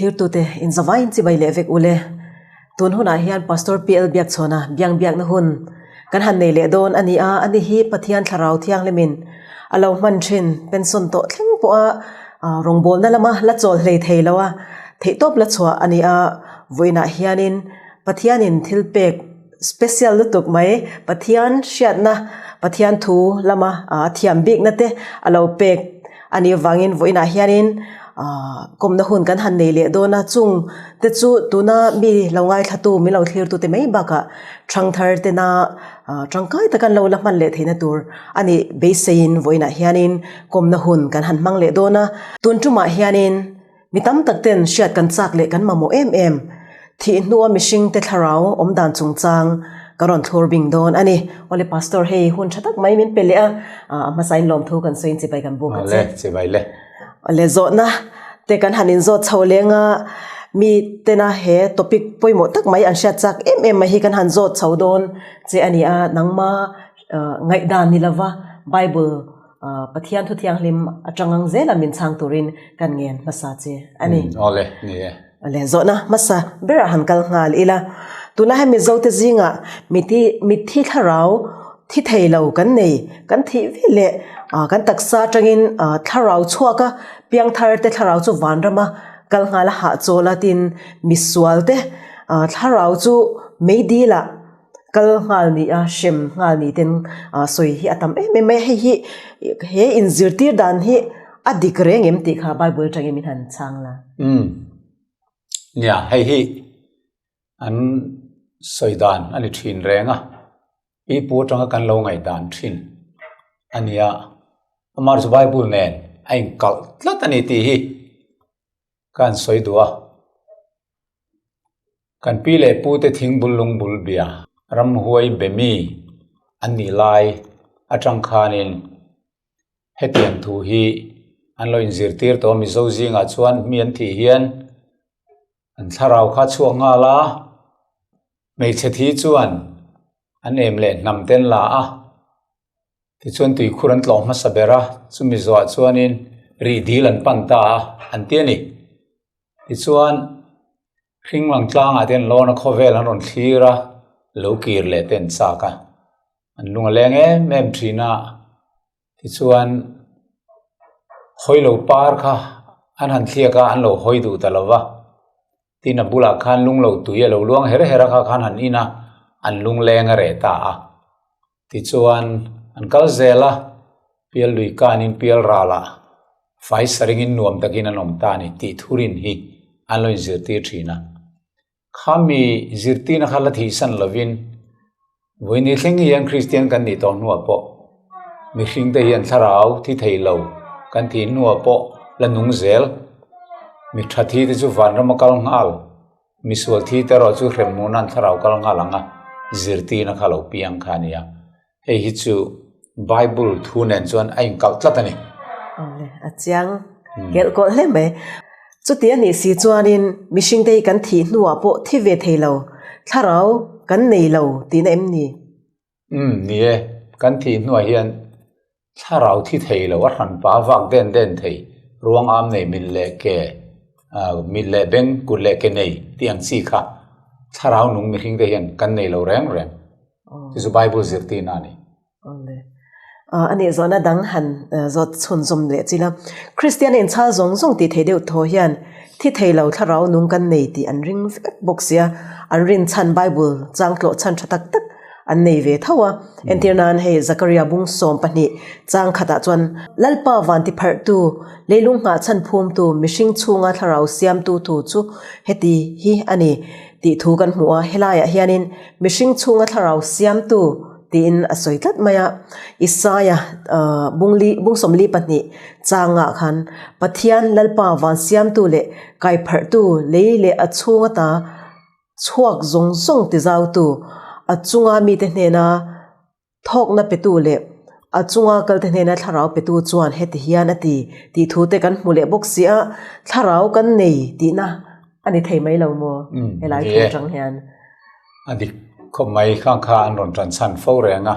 Thlirtute inzavain chibai leh vek ule. Tun hunah hian Pastor PL Biakchhawna biang biakna hun kan han nei leh dawn a ni a, ani hi Pathian Thlarau Thianghlimin a lo hman thin pension tawh thleng pawha rawngbawlna lama la chawl hlei thei lo a, theihtawp la chhuah a ni a, vawiinah hianin Pathianin thil pek special lutuk mai Pathian hriatna Pathian thu lama thiam bikna te a lo pek a nih avangin vawiinah hianin ahh kawmna hun kan han nei leh dawn a chung te chu tuna mi lo ngaithlatu min lo thlirtu te mai bakah thangthar tena ah tangkai taka an lo la hman leh theihna tur a nih beiseiin vawiinah hianin kawmna hun kan han hmang leh dawn a tun tumah hianin Mi tam tak ten hriat kan chak leh kan mamawh em em. Thih hnua mihring te thlarau awm dan chungchang ka rawn thlur bing dawn a ni. Awle Pastor hei hun tha tak mai min pe leh a, a hmasain lawmthu kan sawiin chibai kan buk a che. Awle chibai le. Awle zawhna te kan han inzawt chho leng a, mi tena he topic pawimawh tak mai an hriat chak em em mai hi kan han zawt chho dawn che a ni a, nangma ngaihdan ni lova Bible Pathian thu thianghlim atang ang zela min chhang turin kan ngen hmasa che a ni. Awle, ni e. Awle, zawhna hmasa berah han kal nghal ila. Tunlai hian Mizote zingah mithi mitthi thlarau thi thei lo kan nei, kan thih vel leh kan taksa atangin thlarau chhuak a, piangthar te thlarau chu vanrama kal nghal a hahchawl a tin misual te thlarau chu meidil ah Kal nghal ni a, hrem nghal ni ten sawi hi a tam em em mai a, hei hi he inzirtir dan hi a dik reng em tih kha Bible atangin min han chhang la. Umm nia hei hi an sawi dan a ni thin reng a, pipu atanga kan lo ngaihdan thin a nia, amah chu Bible nen a inkalh tlat a ni tih hi ka han sawi duh a. Kan pi leh pu te thing bul lung bul bia ramhuai be mi an nih lai atang khanin hetiang thu hi an lo inzirtir tawh a, Mizo zingah chuan mi an thih hian an thlarau kha a chhuak nghal a, hmeichhe thi chuan an em leh hnam te an la a. Tichuan tuikhur an tlawh hmasa ber a, chumi zawhah chuanin rih dil an pan ta a, an ti a ni. Tichuan hring lang tlangah te an lawn a, khawvel an rawn thlir a, lo kir leh te an chak a, an lung a leng em em thin a. Tichuan hawi lo par kha an han thliak a, an lo hawi duh ta lo va. Tin a bulah khan lung lo tui a lo luang her her a kha khan han in a, an lung leng a reh ta a. Tichuan an kal zel a, pial lui kanin pial ralah fai saringin nuam takin an awm ta a ni tih thurin hi an lo inzirtir thin a. Khami zirtirna kha la thihsan lovin vawiin thleng hian Kristian kan nih tawh hnuah pawh mihringte hian thlarau thi thei lo kan thih hnuah pawh la nung zel. Mi tha thi te chu vanram a kal nghal. Misual thi te erawh chu hrem hmuh nan thlarau kal nghal ang a, zirtirna kha lo piang kha a ni a. Hei hi chu Bible thu nen chuan a inkalh tlat a ni. Awle, a chiang kelh kawlh hle mai. Chuti a nih si chuanin mihringte hi kan thih hnuah pawh thi ve thei lo, thlarau kan nei lo tihna em ni? Umm, ni e, kan thih hnuah hian thlarau thi thei lo, a hran pa vak den den thei, ruang am nei mit leh ke, mit leh beng, kut leh ke nei tih ang chi kha thlarau nung mihring te hian kan nei lo reng reng. Chu chu Bible zirtirna a ni. Awle. A nih zawhna dang han zawt chhunzawm leh chil a. Kristian inchhal zawng zawng tih thei deuh thaw hian thi thei lo thlarau nung kan nei tih an ring vek bawk sia. An rin chhan Bible chang tlawh chhan tha tak tak an nei ve tho a. Entir nan hei Zakaria bung 12 chang khatah chuan Lalpa van ti pharhtu, leilung nghah chhan phumtu, mihring chhunga thlarau siamtu thu chu heti hi a ni tih thu kan hmu a. Helaiah hianin mihring chhunga thlarau siamtu tiin a sawi tlat mai a. Isaia bungli bung 42 changah khan Pathian Lalpa van siamtu leh kai pharhtu lei leh a chhung ata chhuak zawng zawng ti zautu a chunga mite hnena thawkna petu leh a chunga kalte hnena thlarau petu chuan heti hian a ti tih thu te kan hmu leh bawk si a, thlarau kan nei tihna a ni thei mai lo maw helai thu atang hian. A dik khawp mai khang kha an rawn tan chhan fo reng a,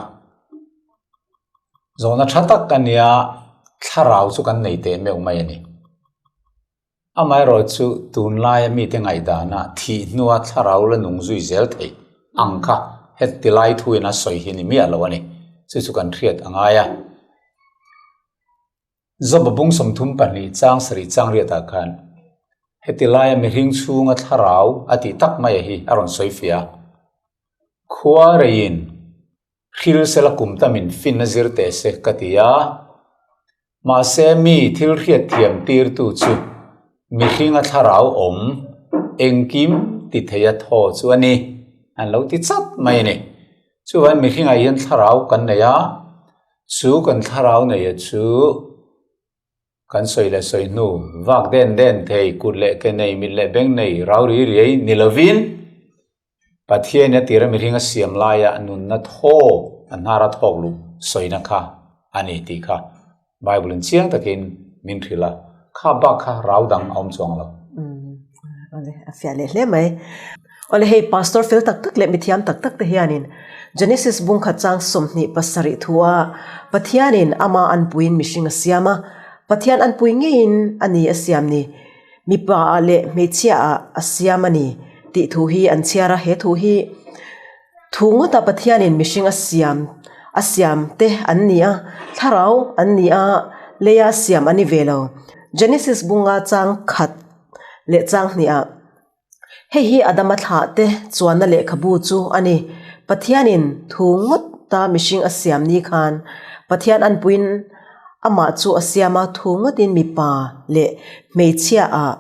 zawhna tha tak a nia thlarau chu kan nei teh meuh mai a ni. Amaherawhchu tunlaia mite ngaihdanah thih hnua thlarau la nung zui zel thei ang kha heti lai thuin a sawi hi ni miah lo a ni. Chu chu kan hriat a ngai a. Joba bung 32 chang sarih chang riatah khan heti laia mihring chhunga thlarau a tih tak maia hi a rawn sawi fiah a. Khua reiin hril sela kum tamin fin a zir teh se ka ti a. Mahse mi thil hriat thiam tirtu chu mihringa thlarau awm engkim ti thei a thaw chu a ni an lo ti chat mai a ni. Chuvangin mihringah hian thlarau kan nei a, chu kan thlarau neia chu kan sawi leh sawi hnu vak den den thei, kut leh ke nei, mit leh beng nei, rau ri riai ni lovin Pathianin a tira mihring a siam laia nunna thaw a hnara thawk luh sawina kha a ni tih kha Bible-in chiang takin min hrilh a, kha bak kha rau dang a awm chuang lo. Awle, a fiah leh hle mai. Awle, hei Pastor fel tak tak leh mithiam tak tak te hianin Genesis bungkhat chang 27 thua Pathianin ama anpuiin mihring a siam a, Pathian anpui ngeiin a ni a siam ni, mipa ah leh hmeichhia ah a siam a ni tih thu hi an chhiar a, he thu hi Thu ngawta Pathianin mihring a siam a siam te an ni a, thlarau an ni a, leia siam a ni ve lo. Genesis bunga chang khat leh chang hniah hei hi Adama thlah te chuanna lehkhabu chu a ni. Pathianin thu ngawta mihring a siam ni khan Pathian anpuiin amah chu a siam a, thu ngawtin mipa leh hmeichhia ah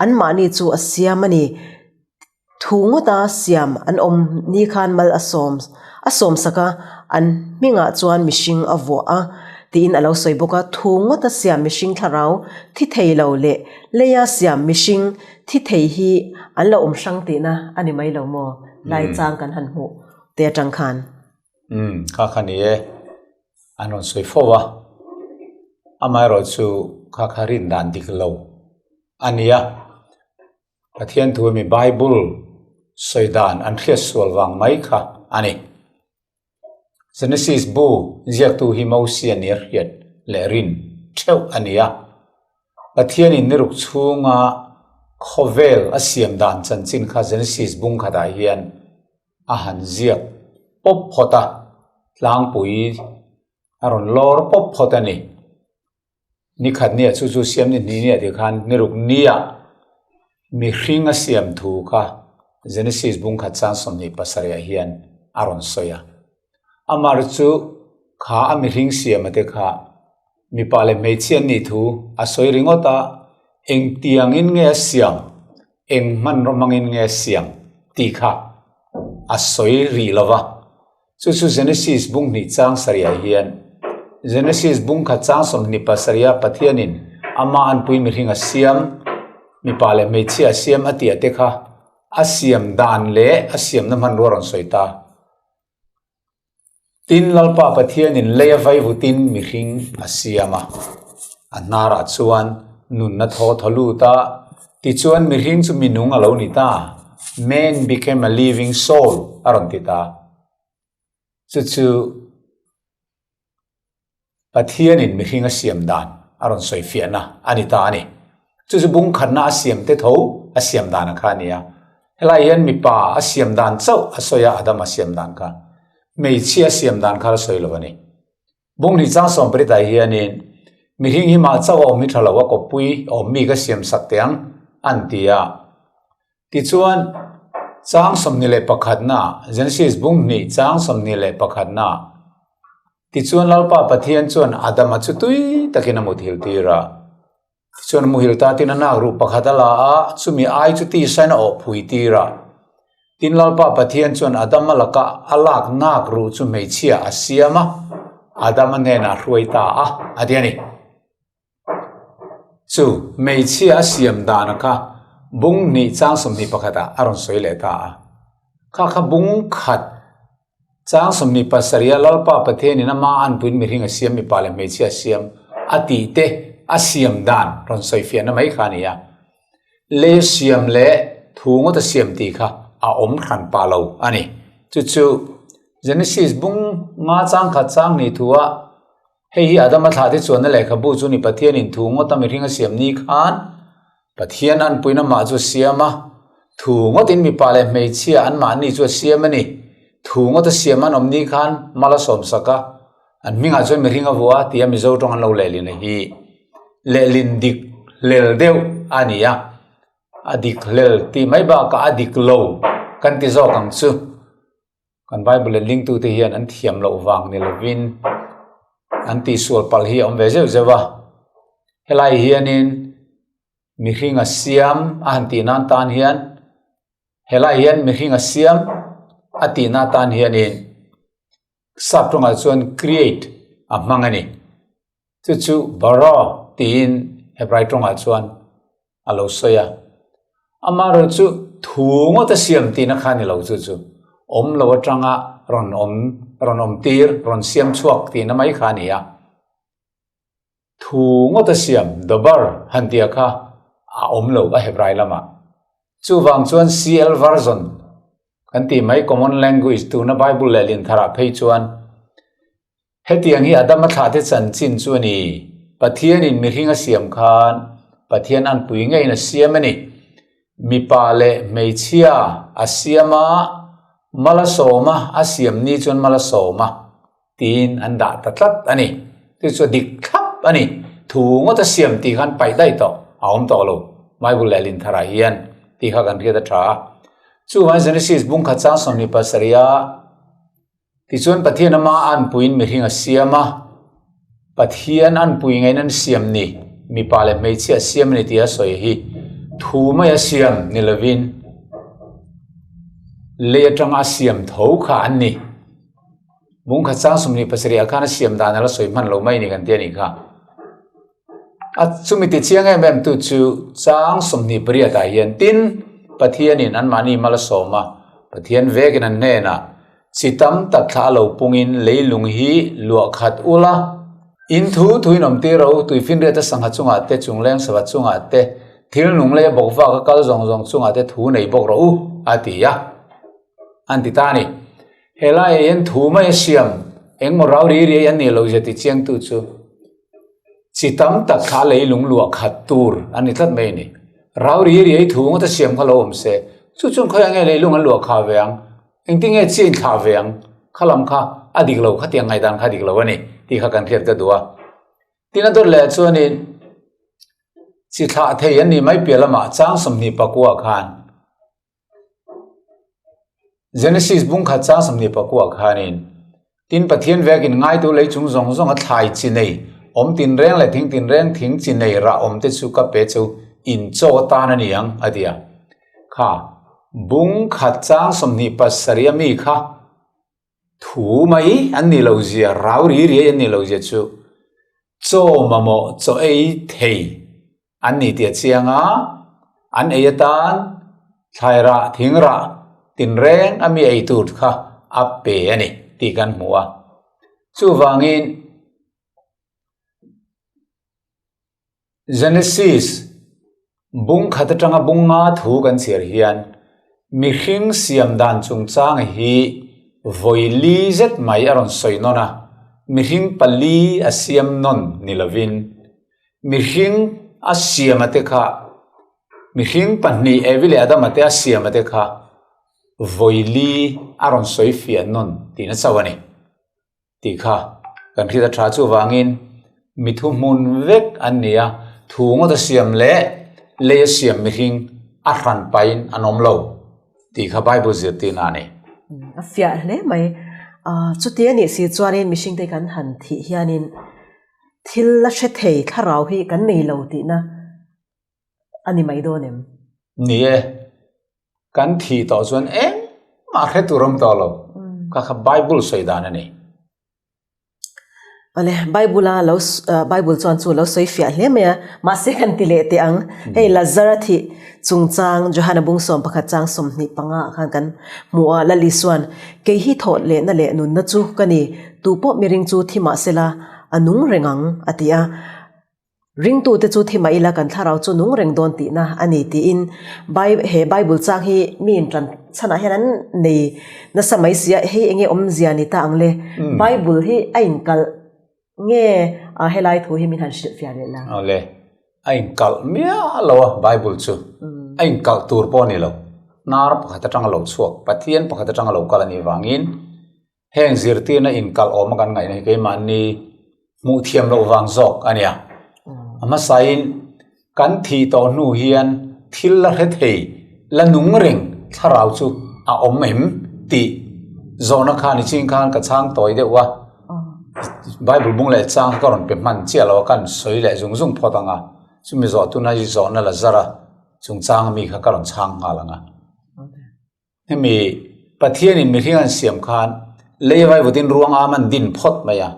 Anmahni chu a siam a ni. Thu ngawta siam an awm ni khan mal a sawm a sawmsak a, an hmingah chuan mihring a vuah a, tiin a lo sawi bawk a. Thu ngawta siam mihring thlarau thi thei lo leh leia siam mihring thi thei hi an lo awm hrang tihna a ni mai lo maw? Lai chang kan han hmuh te atang khan. Umm, kha kha ni e. An rawn sawi fo a, amaherawhchu kha kha rin dan dik lo a ni a, Pathian thu ami Bible sawi dan an hriat sual vang mai kha a ni. Genesis bu ziaktu hi Mosia nia hriat leh rin theuh a ni a, Pathianin niruk chhunga khawvel a siam dan chanchin kha Genesis bung khatah hian a han ziak pawp phawt a, tlangpui a rawn lawr pawp phawt a ni. Ni khat nia chu chu siam ni hnih nia tih khan ni ruk nia mihring a siam thu kha Genesis bung khat chang 27 ah hian a rawn sawi a. Amar chu kha a mihring siam a te kha mipa leh hmeichhia an nih thu a sawi ringawt a, engtiangin nge a siam Eng hmanraw hmangin nge siam tih kha a sawi rih lo va. Chu chu Genesis bung hnih chang sarihah hian Genesis bung khat chang 27 a Pathianin ama anpui mihring a siam, mipa leh hmeichhia a siam a tih te kha a siam dan leh a siamna hmanrua rawn sawi ta. Tin, Lalpa Pathianin lei a vaivutin mihring a siam a, a hnarah chuan nunna thaw thaw lut a, tichuan mihring chu minung a lo ni ta, Man became a living soul, a rawn ti ta. Chu chu Pathianin mihring a siam dan a rawn sawi fiahna a ni ta a ni. Chu chu bung khatna a siam te tho a siam dan a kha a ni a. Helai hian mipa a siam dan chauh a sawi a, Adam a siam dan kha. Hmeichhia a siam dan kha a sawi lo a ni. Bung hnih chang sawmparitah hianin mihring hi mah chauh a awm hi tha lo a kawppui awm mi ka siam sak teh ang an ti a. Tichuan, chang 21na, Genesis bung hnih chang 21na, Tichuan Lalpa Pathian chuan Adama chu tui takin a muthil tir a. Tichuan a muhil ta tin a nak ruh pakhat a la a, chumi ai chu tisain a awh phui tir a. Tin Lalpa Pathian chuan Adama laka a lak nak ruh chu hmeichhia a siam a, Adama hnenah a hruai ta a, a ti a ni. Chu hmeichhia a siam dana kha bung hnih chang 21 ah a rawn sawi leh ta a. Kha kha bung khat chang 27 a Lalpa Pathianin ama anpuiin mihring a siam mipa leh hmeichhia a siam a tih te a siam dan rawn sawi fiahna mai kha a ni a. Lei a siam leh thu ngawt a siam tih kha a awm hran pah lo a ni. Chu chu Genesis bung nga chang khat chang hnih thu ah Hei hi Adama thlah te chuanna lehkhabu chu ni Pathianin thu ngawta mihring a siam ni khan. Pathian anpuina mah chu a siam a, thu ngawtin mipa leh hmeichhia anmahni chu a siam a ni. Thu ngawta siam an awm ni khan mal a sawmsak a, an hmingah chuan mihring a vuah a tia Mizo tawng an lo lehlin a hi lehlin dik hlel deuh a ni a, a dik hlel tih mai bakah a dik lo kan ti zawk ang chu. Kan Bible leh lingtute hian an thiam loh vang ni lovin an tihsual palh hi a awm ve zeuh zeuh a. Helai hianin mihring a siam a han tih nan tan hian helai hian mihring a siam a tih na tan hianin sap tawngah chuan create a hmang a ni. Chu chu bara tiin Hebrai tawngah chuan a lo sawi a. Amaherawh chu thu ngawt a siam tihna kha a ni lo chu chu awm lo atanga rawn awm rawn awm tir rawn siam chhuak tihna mai kha a ni a. Thu ngawt a siam dabar han tia kha a awm lo a Hebrai lamah. Chuvang chuan CL version kan tih mai common language tuna Bible lehlin tharah phei chuan Hetiang hi Adama thlahte chanchin chu a ni. Pathianin mihring a siam khan Pathian anpui ngeiin a siam a ni. Mipa leh hmeichhia a siam a, mal a sawm a, a siam ni chuan mal a sawm a tiin an dah ta tlat a ni. Chu chu a dik thlap a ni. Thu ngawt a siam tih khan paih daih tawh a awm tawh lo. Bible leh Lintharah hian tih kha kan hriat a tha a. Chuvangin Genesis bungkhat chang 27 a Tichuan Pathian ama anpuiin mihring a siam a, Pathian anpui ngeiin an siam ni, mipa leh hmeichhia a siam a ni tih a sawi hi thu mai a siam ni lovin lei atanga a siam tho kha an ni. Bungkhat chang 27 ah khan a siam dan a la sawi hman lo mai ni kan ti a nih kha. A chumi ti chiang em em tu chu chang 28 ah hian tin Pathianin anmahni mal a sawm a, Pathian vekin an hnenah chi tam tak thla a lo pungin leilung hi luah khat ula, in thu thuin awm tir ro, tuifinriata sangha chungah te, chungleng sava chungah te, thil nung leh bawk vaka kal zawng zawng chungah te thu nei bawk rawh u, a ti a. An ti ta a ni. Helaiah hian thu mai a siam, engmaw rau ri riai an nih loh zia ti chiangtu chu Chi tam tak kha leilung luah khat tur a ni tlat mai a ni. Rau ri riai thu ngawt a siam kha lo awm se, chu chuan khawiah nge leilung an luah kha ve ang, engtin nge chi inthlah ve ang, kha lam kha a dik lo khatiang ngaihdan kha a dik lo a ni tih kha kan hriat ka duh a. Tin a dawt leh chuanin chi thlah thei an nih mai piah lamah chang 24 khan Genesis bungkhat chang 24 khanin tin Pathian vekin ngaitu leichung zawng zawng a thlai chi nei awm tinreng leh thing tinreng thing chi nei rah awm te chu ka pe chu in chaw atan a ni ang a ti a. Kha bungkhat chang 27 a mi kha Thu mai an nih loh zia, rau ri riai an nih loh zia chu chaw mamawh chaw ei thei an ni tih a chiang a, an ei atan thlai rah, thing rah tinreng a mi ei tur kha a pe a ni tih kan hmu a. Chuvangin Genesis bung khat atanga bung nga thu kan chhiar hian mihring siam dan chungchang hi vawi li zet mai a rawn sawi nawn a, mihring pali a siam nawn ni lovin mihring a siam a te kha mihring pahnih Evi leh Adama te a siam a te kha vawi li a rawn sawi fiah nawn tihna chauh a ni. Tih kha kan hriat a tha chuvangin mi thu hmun vek an ni a, thu ngawt a siam leh lei a siam mihring a hran pahin an awm lo tih kha Bible zirtirna a ni. A fiah hle mai. Chuti a nih si chuanin mihringte kan han thih hianin thil la hre thei thlarau hi kan nei lo tihna a ni mai dawn em? Ni e, kan thih tawh chuan engmah hre tur awm tawh lo. Kha kha Bible sawi dan a ni. Awle, Bible a lo Bible chuan chu lo sawi fiah hle mai a, mahse kan ti leh teh ang. Hei Lazara thih chungchang Johana bung 11 chang 25 ah khan kan hmu a, Lal Isuan, Kei hi thawh lehna leh nunna chu ka ni, tupawh miring chu thi mahsela a nung reng ang, a ti a. Ringtute chu thi mah ila kan thlarau chu nung reng dawn tihna a ni tiin he Bible chang hi mi intan chhanah hian an nei nasa mai si a, hei enge awmzia ni ta ang le? Bible hi a inkalh nge helai thu hi min han hrilhfiah leh la? Awle. A inkalh miah lo a Bible chu. A inkalh tur pawh a ni lo. Hnar pakhat atanga lo chhuak, Pathian pakhat atanga lo kal a nih vangin heng zirtirna inkalh awm a kan ngaihna hi keimahni hmuh thiam loh vang zawk a nia. A hmasain kan thih tawh hnu hian thil la hre thei, la nung reng thlarau chu a awm em tih zawhna khan i ching khan ka chhang tawi deuh a. Bible bung leh chang kha ka rawn pe hman chiah lo a, ka han sawi leh zung zung phawt ang a, chumi zawh tuna i zawhna la zar a, chungchang ami kha ka rawn chhang nghal ang a. Hemi Pathianin mihring an siam khan lei vaivutin ruang am an din phawt mai a.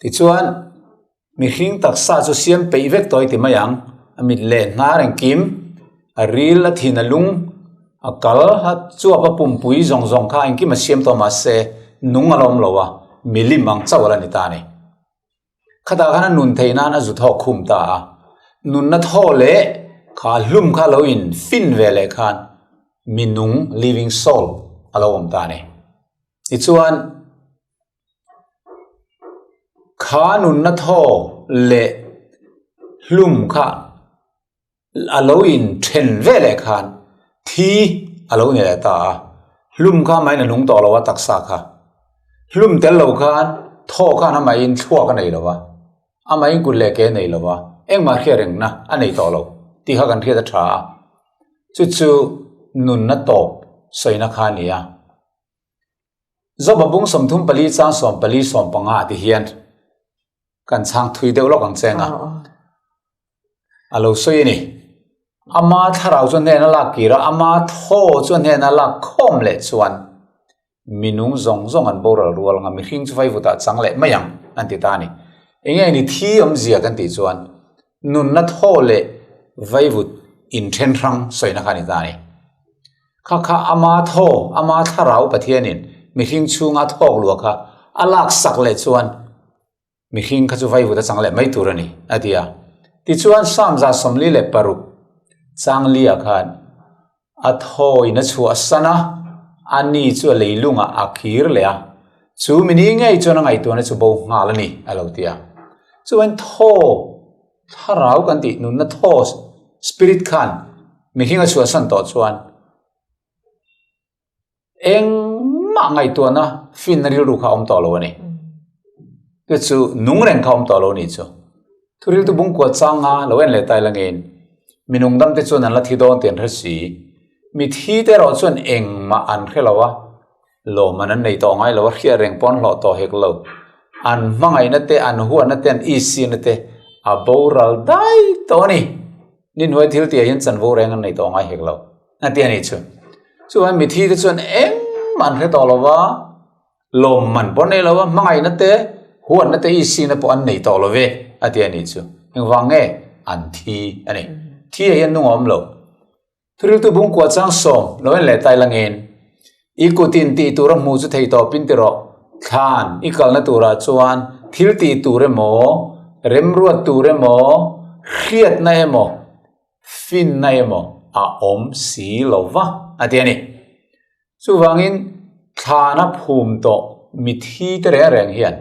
Tichuan, mihring taksa chu siam peih vek tawh i ti mai ang, a mit leh hnar engkim, a ril, a thin, a lung, a kal, a chuap, a pumpui zawng zawng kha engkim a siam tawh mahse nung a la awm lo a, milim ang chauh a la ni ta a ni. Khatah khan a nun theih nan a zu thawk khum ta a, nunna thaw leh kha hlum kha lo in fin ve leh khan mi nung, living soul, a lo awm ta a ni. Tichuan, kha nunna thaw leh hlum kha a lo in then ve leh khan thi a lo ni leh ta a, hlum kha amahin a nung tawh lo a taksa kha. Hlum tel lo khan thaw khan amahin thluak a nei lo va, amahin kut leh ke a nei lo va, engmah hriat rengna a nei tawh lo tih kha kan hriat a tha a. Chu chu nunna tawp sawina kha a ni a. Zawba bung 34 chang 14 15 ah ti hian kan chhang thui deuh lawk ang che anga a lo sawi a ni. Ama thlarau chu hnena lak kir a, ama thaw chu hnena lak khawm leh chuan minung zawng zawng an boral rual anga mihring chu vaivutah chang leh mai ang an ti ta a ni. Enge ni thi awmzia kan tih chuan nunna thaw leh vaivut inthen hrang sawina kha a ni ta a ni. Kha kha ama thaw, ama thlarau Pathianin mihring chhunga thawk luah kha a lak sak leh chuan Mihring kha chu vaivut a chang leh mai tur a ni, a ti a. Tichuan, Psalm 46 changlia khan a thawiin a chhuahsan a, a ni chu a leilungah a khir leh a, chu mi ni ngei chuan a ngaihtuahna chu bo nghal a ni, a lo ti a. Chuan thaw, thlarau kan tih nunna thaw, spirit, khan mihring a chhuahsan tawh chuan, Engmah ngaihtuahna finna rilru kha a awm tawh lo a ni. Chu chu nung reng kha a awm tawh lo a nih chu. Thuriltu bungkua changa lo en leh ta ila ngein minung damte chuan an la thi dawn tih an hre si. Mithi te erawh chuan engmah an hre lo a, lawmman an nei tawh ngai lo a, hriat reng pawh an hlawh tawh hek lo. An hmangaihna te, an huatna te, an isina te a boral dai tawh a ni. Ni hnuai thil tihah hian chanvo reng an nei tawh ngai hek lo. A ti a nih chu. Chuan mithi te chuan engmah an hre tawh lo va, lawmman pawh an nei lo va, hmangaihna te, huatna te, isina pawh an nei tawh lo ve a ti a nih chu. Engvang nge? An thi a ni. Thi ah hian nung a awm lo. Thuriltu bungkua chang sawm lo en leh tai langin, I kutin tih tur a hmuh chu thei tawpin ti rawh. Thlan i kalna turah chuan thil tih tur emaw, remruat tur emaw, hriatna emaw, finna emaw a awm si lo va, a ti a ni. Chuvangin thlana phum tawh mithi te reng reng hian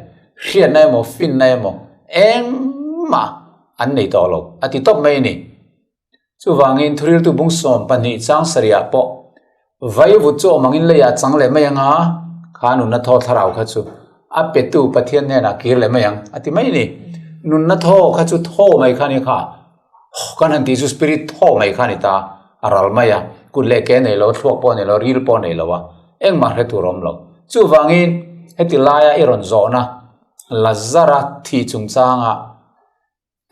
hriatna emaw finna emaw engmah an nei tawh lo, a ti tawp mai a ni. Chuvangin thuriltu bung 12 chang sarihah pawh vaivut chu awm angin leiah chang leh mai ang a, kha nunna thaw thlarau kha chu a petu Pathian hnenah kir leh mai ang, a ti mai a ni. Nunna thaw kha chu thaw mai kha a ni kha. Kan han tih chu spirit thaw mai kha a ni ta, a ral mai a, kut leh ke a nei lo, thluak pawh a nei lo, ril pawh a nei lo a, engmah hre tur a awm lo. Chuvangin heti laia i rawn zawhna Lazara thih chungchanga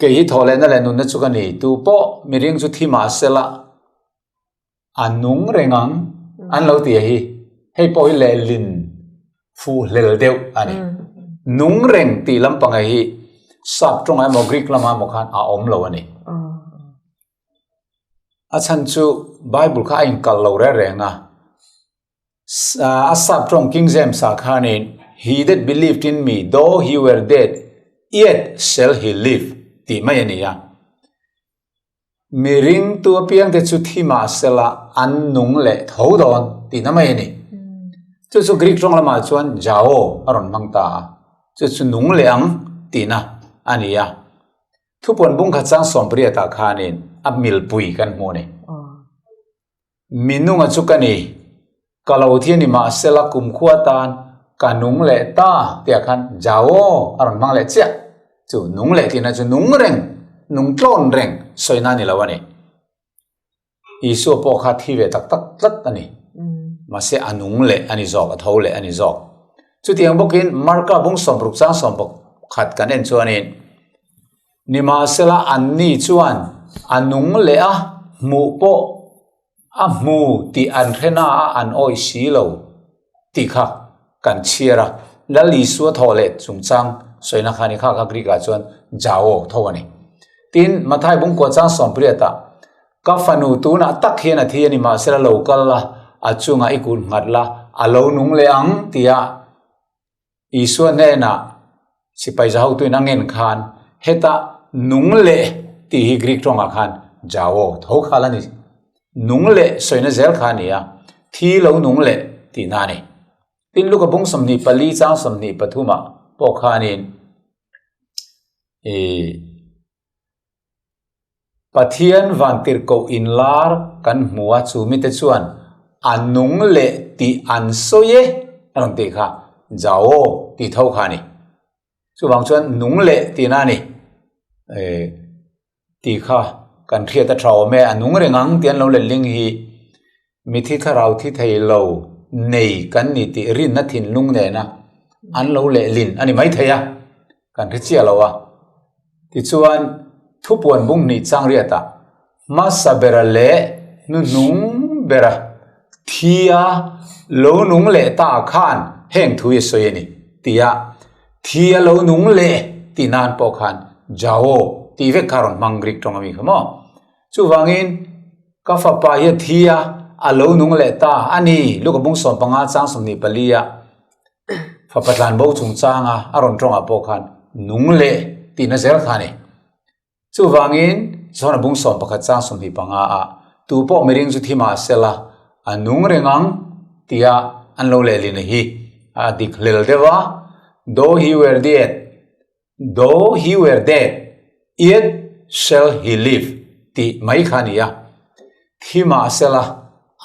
kei hi thawh lehna leh nunna chu ka ni, tu pawh miring chu thi mah sela, A nung reng ang an lo ti a hi, hei pawh hi lehlin fuh hlel deuh a ni. Nung reng tih lampang hi sap tawngah emaw Greek lamah emaw khan a awm lo a ni. A chhan chu Bible kha a inkalh lo reng reng a, a sap tawng King James ah khanin He that believed in me, though he were dead, yet shall he live tih mai a ni a. Mi ringtu apiangte chu thi mah sela an nung leh tho dawn tihna mai a ni. Chu chu Greek tawng lamah chuan jao a rawn hmang ta a, chu chu nung leh ang tihna a ni a. Thupuan bung khat chang sawmpariatah khanin a milpui kan hmu a ni. Mi nunga chu ka ni, ka lo thi a ni mahsela kumkhua tan ka nung leh ta tihah khan Jao a rawn hmang leh chiah. Chu nung leh tihna chu nung reng, nung tlawn reng sawina a ni lo a ni. Isua pawh kha thi ve tak tak tlat a ni. Mahse a nung leh a ni zawk, a tho leh a ni zawk. Chutiang bawkin Marka bung sawmruk chang sawmpakhat kan en chuanin nimahsela anni chuan a nung leh a hmuh pawh a hmu tih an hre na a an awih si lo tih kha kan chhiar a. Lal Isua thawh leh chungchang sawina kha a ni kha kha Greek ah chuan Jao tho a ni. Tin, Mathai bungkua chang sawmpariatah Ka fanu tunah tak hian a thi a ni mahsela lo kal la, a chungah i kut nghat la, a lo nung leh ang tia Isua hnenah sipai za hotuin a ngen khan heta nung leh tih hi Greek tawngah khan Jao tho khal a ni. Nung leh sawina zel kha a ni a, thi lo nung leh tihna a ni. Tin, Luka bung 24 chang 23ah pawh khanin ih Pathian vantirhkoh inlar kan hmu a, chu mite chuan a nung leh tih an sawi e a rawn tih kha, Jao tih tho kha a ni. Chuvang chuan nung leh tihna a ni tih kha kan hriat a tha awm e, a nung reng ang tih an lo letling hi Mithi thlarau thi thei lo nei kan ni tih rinna thinlung nena an lo lehlin a ni maithei a, kan hre chiah lo a. Tichuan, thupuan bung hnih chang riatah hmasa bera leh hnuhnung bera thi a lo nung leh ta khan heng thu i sawi a ni tia thi a lo nung leh tih nan pawh khan Jao tih vek kha a rawn hmang Greek tawng a mi kha maw. Chuvangin, Ka fapa hi a thi a, a lo nung leh ta a ni, Luka bung 15 chang 24 a fapa tlanbo chungchanga a rawn tawngah pawh khan nung leh tihna zel kha a ni. Chuvangin, John-a bung 11 chang 25 ah tu pawh miring chu thi mah sela a nung reng ang tia an lo lehlin hi a dik hlel deuh a, Though he were dead, Though he were dead, yet shall he live tih mai kha a ni a, thi mahsela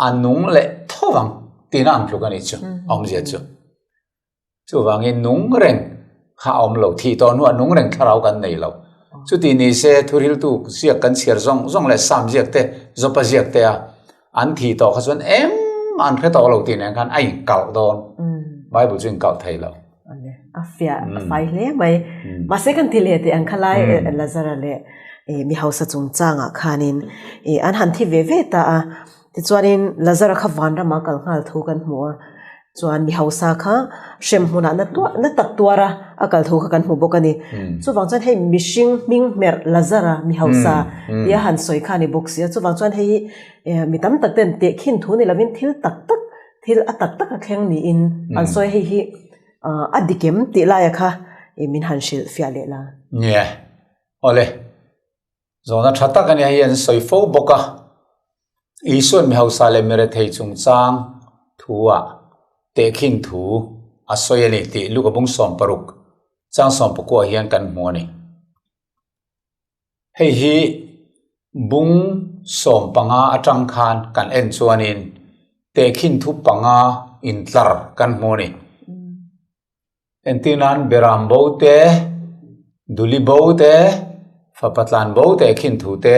a nung leh tho vang tihna ang tluk a nih chu, a awmzia chu. Chuvangin nung reng kha a awm lo, thih tawh hnuah nung reng thlarau kan nei lo. Chuti ni se thuriltu ziak kan chhiar zawng zawng leh Sam ziak te, Jopa ziak te a an thih tawh kha chuan engmah an hre tawh lo tih nen khan a inkalh dawn. Bible chu inkalh thei lo. A fiah a fai hle mai. Mahse kan ti leh teh ang kha lai Lazara leh mi hausa chungchangah khanin an han thi ve ve ta a. Tichuanin Lazara kha vanrama kal nghal thu kan hmu a. Chuan mi hausa kha hrem hmunah na tuah na tak tuar a a kal thu kha kan hmu bawk a ni. Chuvang chuan hei mihring hming hmerh Lazara mi hausa tia han sawi kha a ni bawk si a. Chuvang chuan hei hi mi tam tak ten tehkhin thu ni lovin thil tak tak Thil a tak tak a thleng niin an sawi hei hi a dik em tih laia kha min han hrilh fiah leh la. Nia, awle. Zawhna tha tak a nia hei an sawi fo bawk a. Isuan mi hausa leh mi rethei chungchang thu-ah tehkhin thu a sawi a ni tih Luka bung 16 chang 19 hian kan hmu a ni. Hei hi bung 15 atang khan kan en chuanin tehkhin thu panga intlar kan hmu a ni. Entir nan Beram bo te, Duli bo te, Fapa tlan bo tehkhin thu te,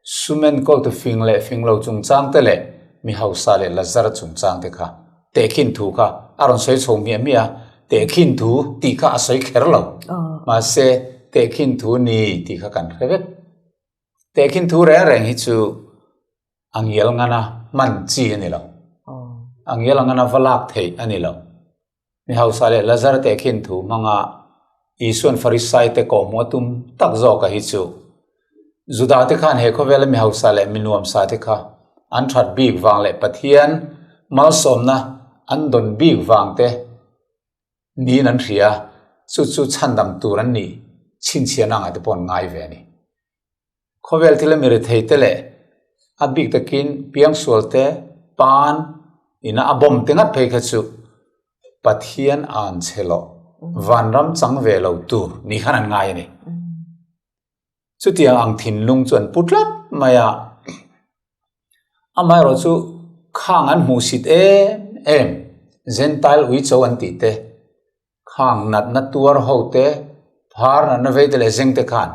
Sumen kawltu fing leh fing lo chungchang te leh mi hausa leh Lazara chungchang te kha tehkhin thu kha a rawn sawi chho hmiah hmiah a, tehkhin thu tih kha a sawi kher lo. Mahse, tehkhin thu ni tih kha kan hre vek. Tehkhin thu reng reng hi chu a ngial ngana hman chi a ni lo. A ngial angana va lak theih a ni lo. Mi hausa leh Lazar tehkhin thu hmanga Isuan Farisai te kawhhmuh a tum tak zawka hi chu Juda te khan he khawvela mi hausa leh mi nuamsa te kha an that bik vang leh Pathian malsawmna an dawn bik vang te niin an hria, chu chu chhandam tur an nih chhinchhiahna angah te pawh an ngai ve a ni. Khawvel thila mi rethei te leh a bik takin piangsual te pan ina a bawm te ngat phei kha chu Pathian an che loh, vanram chang ve lo tur ni khan an ngai a ni. Chutiang ang thinlung chu an pu tlat mai a. Amaherawh chu khang an hmuhsit em em, Gentile uicho an tih te, khang natna tuar ho te, phar natna vei te leh zeng te khan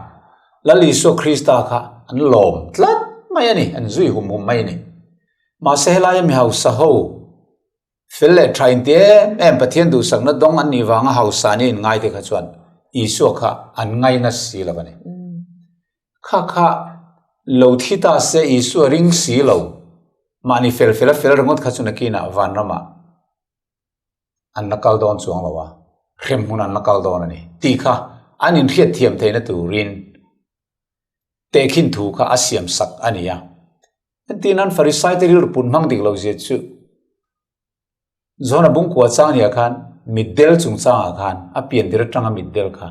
Lal Isua Krista kha an lawm tlat mai a ni, an zui hum hum mai a ni. Mahse helaia mi hausa ho Fel leh tha inti em em Pathian duhsakna dawng an nih vanga hausa an in ngai te kha chuan Isua kha an ngaina si lo a ni. Kha kha lo thi ta se Isua ring si lo, mahni fel fel a fel ringawt kha chu nakinah vanramah an la kal dawn chuang lo a, hremhmun an la kal dawn a ni tih kha an inhriatthiam theihna turin tehkhin thu kha a siam sak a ni a. Entir nan Farisai te rilru put hmang dik lo zia chu John-a bungkua chang nia khan mitdel chungchangah khan a pian tir atanga mitdel kha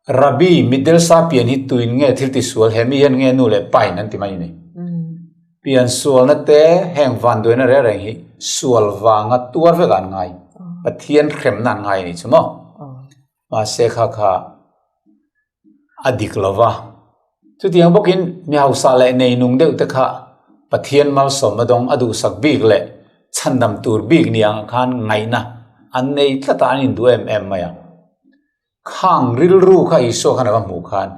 Rabbi mitdel sa pian hi tuin nge thil ti sual he mi hian nge nu leh pain an ti mai ni. Pian sualna te heng vanduaina reng reng hi sual vanga tuar vek an ngai. Pathian hremna an ngai a ni chu maw. Mahse kha kha a dik lo va. Chutiang bawkin mi hausa leh neinung deuh te kha Pathian malsawmna dawng a duhsak bik leh chhandam tur bik ni ang khan ngaihna an nei tlat a, an induh em em mai a. Khang rilru kha Isua khan a va hmuh khan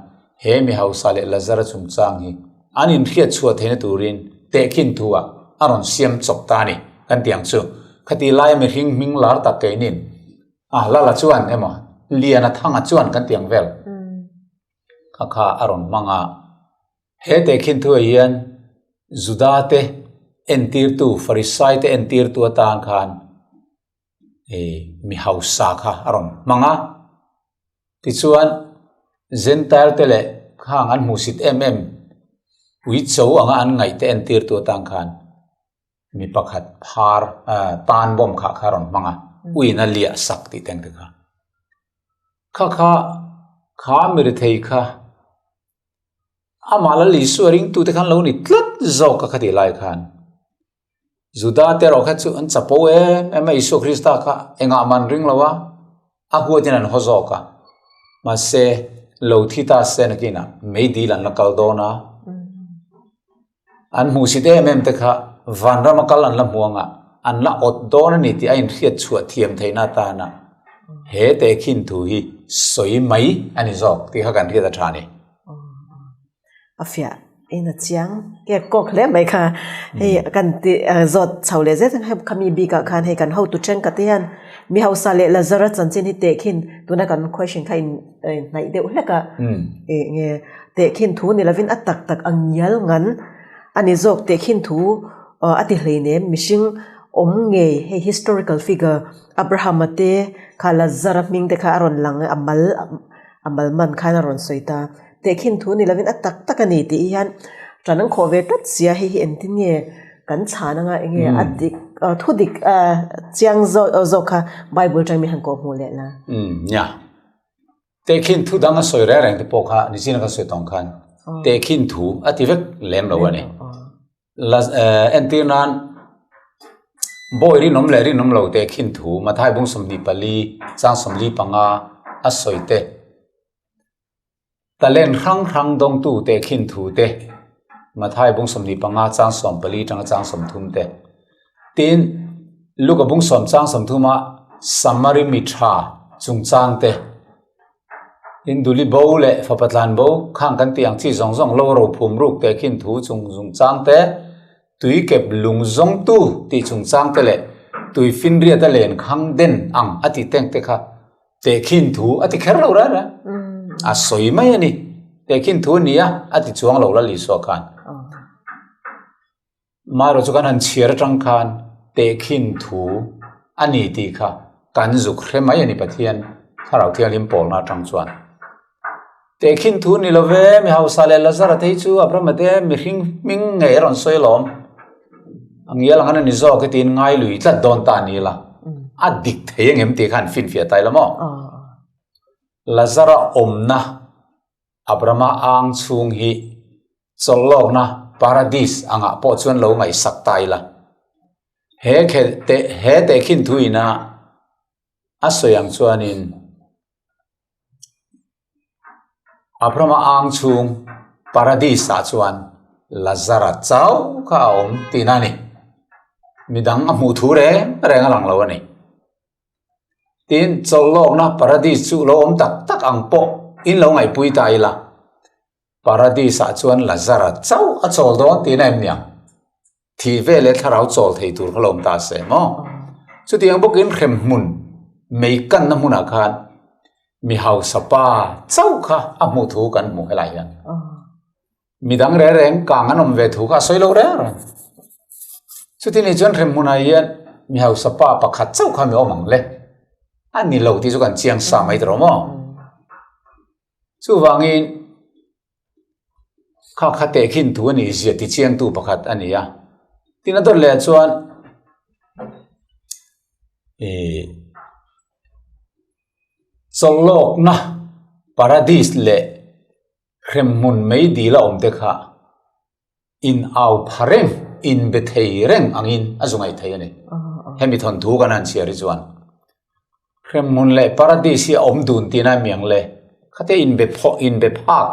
he mi hausa leh Lazara chungchang hi an inhriat chhuah theihna turin tehkhin thu ah a rawn siam chawp ta a ni kan ti ang chu. Khati laia mihring hming lar tak keinin A Lala chuan emaw Liana Thanga chuan kan tiang vel kha kha a rawn hmang a. He tehkhin thuah hian Juda te entirtu, Farisai te entirtu atan khan mi hausa kha a rawn hmang a. Tichuan Gentile te leh khang an hmuhsit em em uicho anga an ngaih te entirtu atan khan Mi pakhat phar tan bawm khah kha a rawn hmang a, uiin a liah sak tih te ang te kha. Kha kha kha mi rethei kha amah Lal Isua ringtute khan lo ni tlat zawk a khatih lai khan Juda te erawh kha chu an chapo em em a, Isua Krista kha engah mah an ring lo a, a huatin an haw zawk a, mahse lo thi ta se nakinah meidil an la kal dawn a. An hmuhsit em em te kha vanrama kal an la hmu anga an la awt dawn a ni tih a inhriat chhuah thiam theihna atana he tehkhin thu hi sawi mai a ni zawk tih kha kan hriat a tha a ni. A fiah in a chiang kek kawk hle mai kha. Hei kan ti zawt chho leh zet hei khami bikah khan hei kan hotu thenkhat te hian mi hausa leh Lazara chanchin hi tehkhin tuna kan question kha in hnaih deuh hlek a eng nge tehkhin thu ni lovin a tak tak a ngial ngan a ni zawk tehkhin thu a ti hleinem mihring awm ngei hei historical figure Abraham-a te kha Lazara hming te kha a rawn lang a mal a mal man khan a rawn sawi ta tehkhin thu ni lovin a tak tak a ni tih hian tan an khawh ve tlat sia hei hi engtin nge kan chhan anga eng nge a dik thu dik chiang zawk zawk kha bible atang mi han kawh hmuh leh la. Nia. Tehkhin thu dang a sawi reng reng te pawh kha nichina kan sawi tawng khan tehkhin thu a ti vek lem lo a ni. Entir nan bawi rinawm leh rinawm lo tehkhin thu Mathai bung 24 chang 45 a sawi te Talent hrang hrang dawngtu tehkhin thu te, Mathai bung 25 chang 14 atanga chang 30 te, tin Luka bung 10 chang 30 a Samari mi tha chungchang te, tin Duli bo leh Fapa tlan bo khang kan tih ang chi zawng zawng lo ro phum ruk tehkhin thu chung chungchang te, tui kep lung zawngtu tih chungchang te leh tui finriat a len khang den ang a tih teng te kha Tehkhin thu a ti kher lo reng reng. A sawi mai a ni. Tehkhin thu a ni a, a ti chuang lo Lal Isua khan. Marawh chu kan han chhiar atang khan tehkhin thu a ni tih kha kan zuk hre mai a ni Pathian Thlarau Thianghlim pawlna atang chuan. Tehkhin thu ni lo ve, mi hausa leh Lazara te hi chu Abrahama te mihring hming ngei a rawn sawi alawm. A ngial ang an a ni zawk hi tiin ngai lui tlat dawn ta a ni la. A dik thei ang em tih kha an finfiah ta ila maw? Lazara awmna Abrahama ang chhung hi chawlhlawkna paradis angah pawh chuan lo ngaihsak ta ila. He he tehkhin thu ina a sawi ang chuanin. Abrahama ang chhung Paradis-ah chuan Lazara chauh kha a awm tihna a ni. Midang a hmuh thu reng reng a lang lo a ni. Tin, chawlhlawkna Paradis chu lo awm tak tak ang pawh in lo ngaihpui ta ila. Paradis-ah chuan Lazara chauh a chawl dawn tihna em niang? Thih ve leh thlarau chawl thei tur kha lo awm ta se maw? Chutiang bawkin hremhmun mei kanna hmunah khan mi hausa pa chauh kha a hmuh thu kan hmu helai hian. Midang reng reng kang an awm ve thu kha a sawi lo reng reng. Chuti ni chuan hremhmunah hian mi hausa pa pakhat chauh kha mi awm ang le. A ni lo tih chu kan chiang sa mai tawh maw? Chuvangin kha kha tehkhin thu a nih zia ti chiangtu pakhat a ni a. Tin a dawt leh chuan ih chawlhlawkna paradis leh hremhmun mei dil a awm te kha In au pha reng, in be thei reng angin a zu ngaih thei a ni. Hemi thawnthu kan han chhiar hi chuan hremhmun leh paradis hi a awm dun tihna a miang le. Khatia in be phawh, in be phak,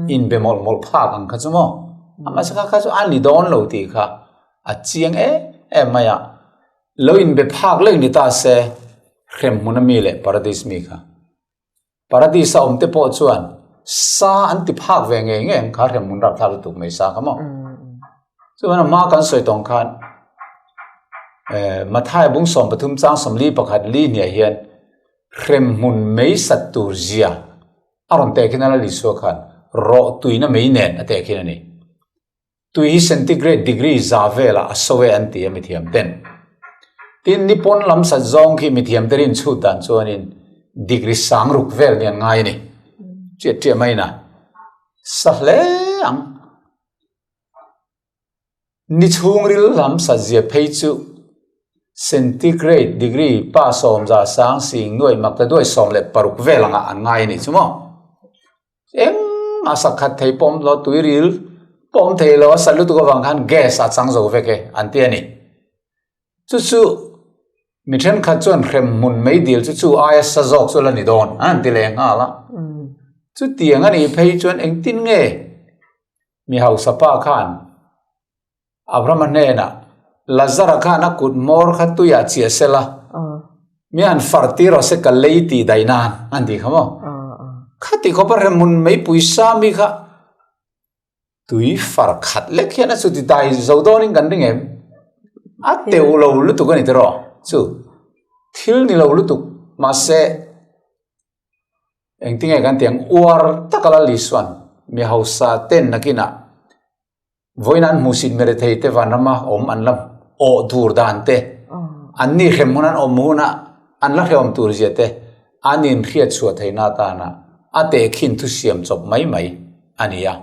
in be mawlh mawlh phak ang kha chu maw? Amah kha kha chu a ni dawn lo tih kha a chiang em em mai a. Lo in be phak lek ni ta se hremhmun a mi leh paradis mi kha. Paradis a awm te pawh chuan sa an ti phak ve ngei ngei ang kha hremhmun rapthlak lutuk mai sa kha maw. Chuan a hma kan sawi tawng khan Mathai bung 13 chang 41 li hniah hian hremhmun mei sat tur zia a rawn tehkhin a Lal Isua khan rawh tuina mei nen a tehkhin a ni. Tui hi centigrade degree za velah a so e an ti a mithiam ten. Tin, ni pawn lam sat zawng khi mithiam te rin chhut dan chuanin degree sang ruk vel ni an ngai a ni. Chiah chiah mai na sa hle ang. Ni chhungril lam sat zia phei chu centigrade degree pa 10 sang sing nuai mak ta duai 16 vel angah an ngai a ni chu maw. Engmah sak khat thei pawh awm lo, tuiril pawh awm thei lo, a sat lutuk avang khan gas a chang zo vek e an ti a ni. Chu chu mi thenkhat chuan hremhmun mei dil chu chu aia sa zawk chu la ni dawn an han ti leh nghal a. Chutiang a nih phei chuan engtin nge mi hausa pa khan Abrahama hnenah, Lazara khan a kut hmawr kha tuiah chiah se la, mi han far tir rawh se ka lei tih daih nan, an tih kha maw? Khati khawpa hremhmun meipui sa mi kha tui far khat lek hian a chuti dai zo dawnin kan ring em? A teuh lo lutuk a ni tiraw? Chu thil ni lo lutuk, mahse engtinge kan tih ang uar taka Lal Isua'n mi hausa ten nakinah Vawiin an hmuhsit merethei te vanrama awm an la awh dur dan te, an ni hrem hun an awm huna an la hrehawm tur zia te an inhriat chhuah theihna atana a tehkhin thusiam chawp mai mai a ni a.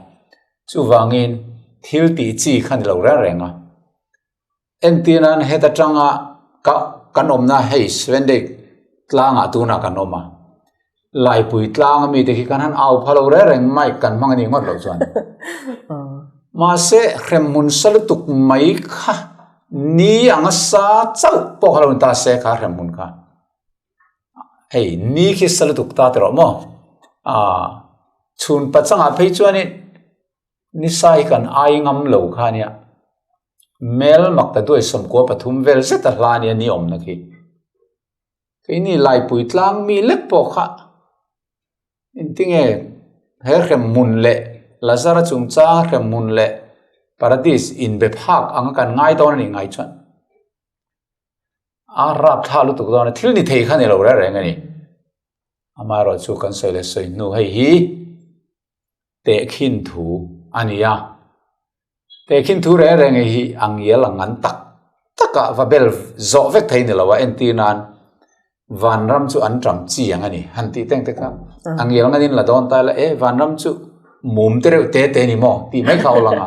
Chuvangin thil tih chi kha ni lo reng reng a. Entir nan heta tanga ka kan awmna hei Svendek tlangah tunah kan awm a, Laipui tlang ami te khi kan han au pha lo reng reng mic kan hmang a nih ngawt loh chuan. Mahse hremhmun sa lutuk mai kha ni anga sa chauh pawh kha lo ni ta se kha hremhmun kha. Hei ni khi sa lutuk ta ti rawh maw? Aaa chhun pachangah phei chuanin Nisa hi kan ai ngam lo kha ania, Mel mak ta duai 13 vel zet a hla ania ni awmna khi. Keini Laipui tlang mi lek pawh kha engtinge he hremhmun leh Lazara chungchang hremhmun leh Paradis inbe phak anga kan ngai dawn a nih ngai chuan a rapthlak lutuk dawn a, thil ni thei kha ni lo reng reng a ni. Amaherawhchu kan sawi leh sawi hnu hei hi. Tehkhin thu a ni a. Tehkhin thu reng reng hi a ngial a ngan tak tak a, va bel zawh vek thei ni lo a, entir nan vanram chu an ṭam chi ang a ni. Han tih teng te kha a ngial nganin la dawn ta ila, e vanram chu mum te reuh te te ni maw tih mai kha a awlang a.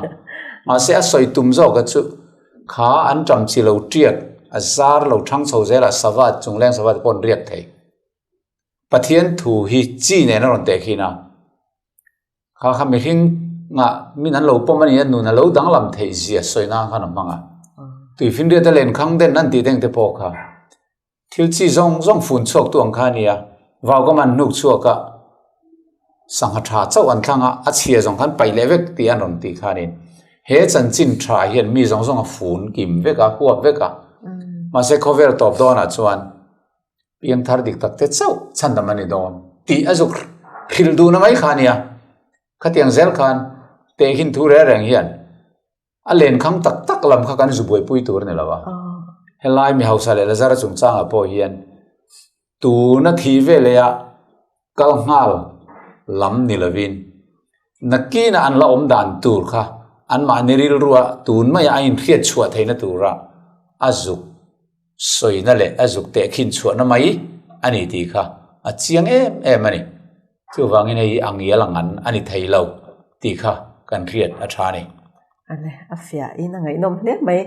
Mahse a sawi tum zawk a chu kha an ṭam chi lo ṭiak a zar lo ṭhang chho zelah sava chungleng sava te pawh an riak thei. Pathian thu hi chi nen a rawn tehkhin a. Kha kha mihring ngah min an lo pawm a ni a, nun a lo danglam theih zia sawi nan khan a hmang a. Tuifinriat a len khang den an tih deng te pawh kha thil chi zawng zawng fun chhuak tu ang kha a ni a, vau ka man hnuk chhuak a. Sangha tha chauh an thlang a, a chhia zawng khan paih leh vek tih an rawn tih khanin he chanchin tha hian mi zawng zawng a fun kim vek a, huap vek a. Mahse khawvel tawp dawnah chuan piangthar dik tak te chauh chhandam a ni dawn tih a zuk hrilh duhna mai kha a nia. Khatiang zel khan tehkhin thu reng reng hian A lenkhang tak tak lam kha kan zu buaipui tur a ni lo a. Helai mi hausa leh Lazara chungchangah pawh hian tuna thih veleh a kal nghal lam ni lovin nakinah an la awm dan tur kha anmahni rilrua tun maia a inhriat chhuah theihna tura a zuk sawina leh a zuk tehkhin chhuahna mai a ni tih kha a chiang em em a ni. Chuvangin hei hi a ngial ang an a ni thei lo tih kha kan hriat a tha a ni. Ale, a fiah in a ngaihnawm hle mai.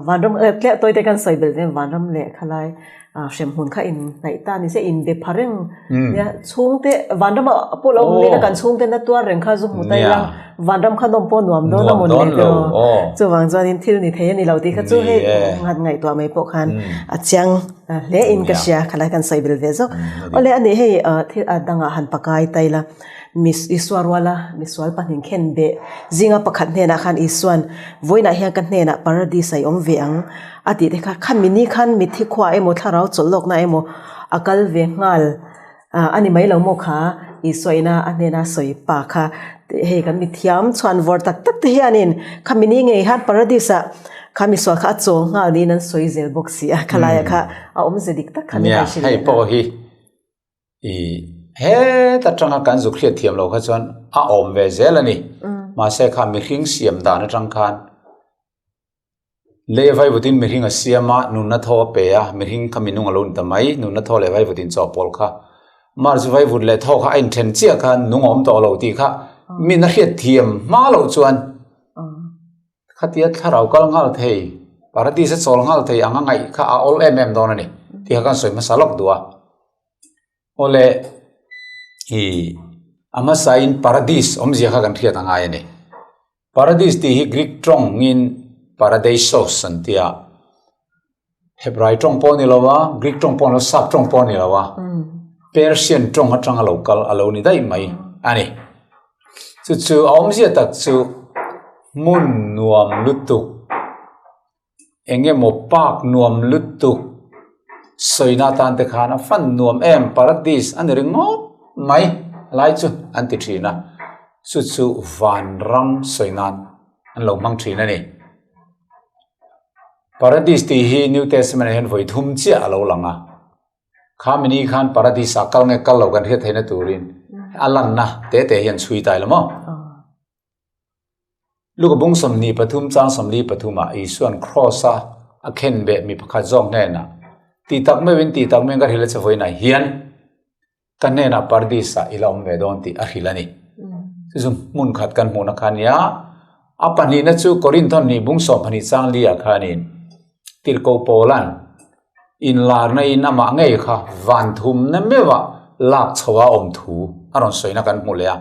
Vanram tliah tawi te kan sawi belh ve Vanram leh khalai hremhmun kha in hnaih ta ni se in be pha reng nia chhungte Vanram ah pawh lo awm ila kan chhungte na tuar reng kha zu hmu ta ila Vanram kha nawm pawh nuam dawn a mawn le tiraw. Chuvang chuanin thil ni thei a ni lo tih kha chu hei nghat ngaihtuah mai pawh khan a chiang hle in ka hria khalai kan sawi belh ve zawk. Awle a ni hei thil a dangah han pakai ta ila Isua ruala misual pahnih khen beh zinga pakhat hnenah khan Isuan vawiinah hian ka hnenah paradis a i awm ve ang a tih te kha khami ni khan mitthi khua emaw thlarau chawlh lawkna emaw a kal ve nghal A ni mai lo maw kha Isua ina a hnena sawi pa kha hei kan mithiam chhuan vawr tak tak te hianin khami ni ngei khan paradis ah kha misual kha a chawl nghal niin an sawi zel bawk si a khalaiah kha a awmze dik tak kha min han hrilh leh na. Nia hei pawh hi i heta tanga kan zuk hriat thiam lo kha chuan a awm ve zel a ni mahse kha mihring siam dan atang khan Lei vaivutin mihring a siam a, nunna thaw a pe a, mihring kha minung a lo ni ta mai, nunna thaw leh vaivut inchawhpawl kha. Mars vaivut leh thaw kha a inthen chiah khan nung a awm tawh lo tih kha min a hriat thiam hma loh chuan khatia thlarau kal nghal thei, paradis a chawl nghal thei ang a ngaih kha a awl em em dawn a ni tih kha kan sawi hmasa lawk duh a. Awle i a hmasain paradis awmzia kha kan hriat a ngai a ni. Paradis tih hi Greek tawngin paradeisos an ti a, Hebrai tawng pawh a ni lo a, Greek tawng pawh a ni lo a, Sap tawng pawh a ni lo a, Persian tawng atanga lo kal a lo ni daih mai a ni. Chu chu a awmzia tak chu hmun nuam lutuk. Eng emaw park nuam lutuk sawina atan te khan a fan nuam em paradis a ni ringawt mai lai chu an ti thin a chu chu vanram sawi nan an lo hmang thin a ni paradis tih hi new testament ah hian vawi thum chiah a lo lang a kha mini khan paradis ah kal nge kal lo kan hriat theihna turin a lanna te te hian chhui ta ila maw. Luka bung 23 chang 43 ah Isuan Kraws a a khenbeh mi pakhat zawk hnenah, Ti tak meuhin ti tak meuhin ka hrilh a che vawiinah hian ka hnenah Paradis ah i la awm ve dawn tih a hrilh a ni. Chu chu hmun khat kan hmuhna kha a nia. A pahnihna chu Korinthon hnih bung 12 chang li ah khanin Tirhkoh Paula'n inlarna in amah ngei kha van thumna meuhah lak chho a awm thu a rawn sawina kan hmu leh a.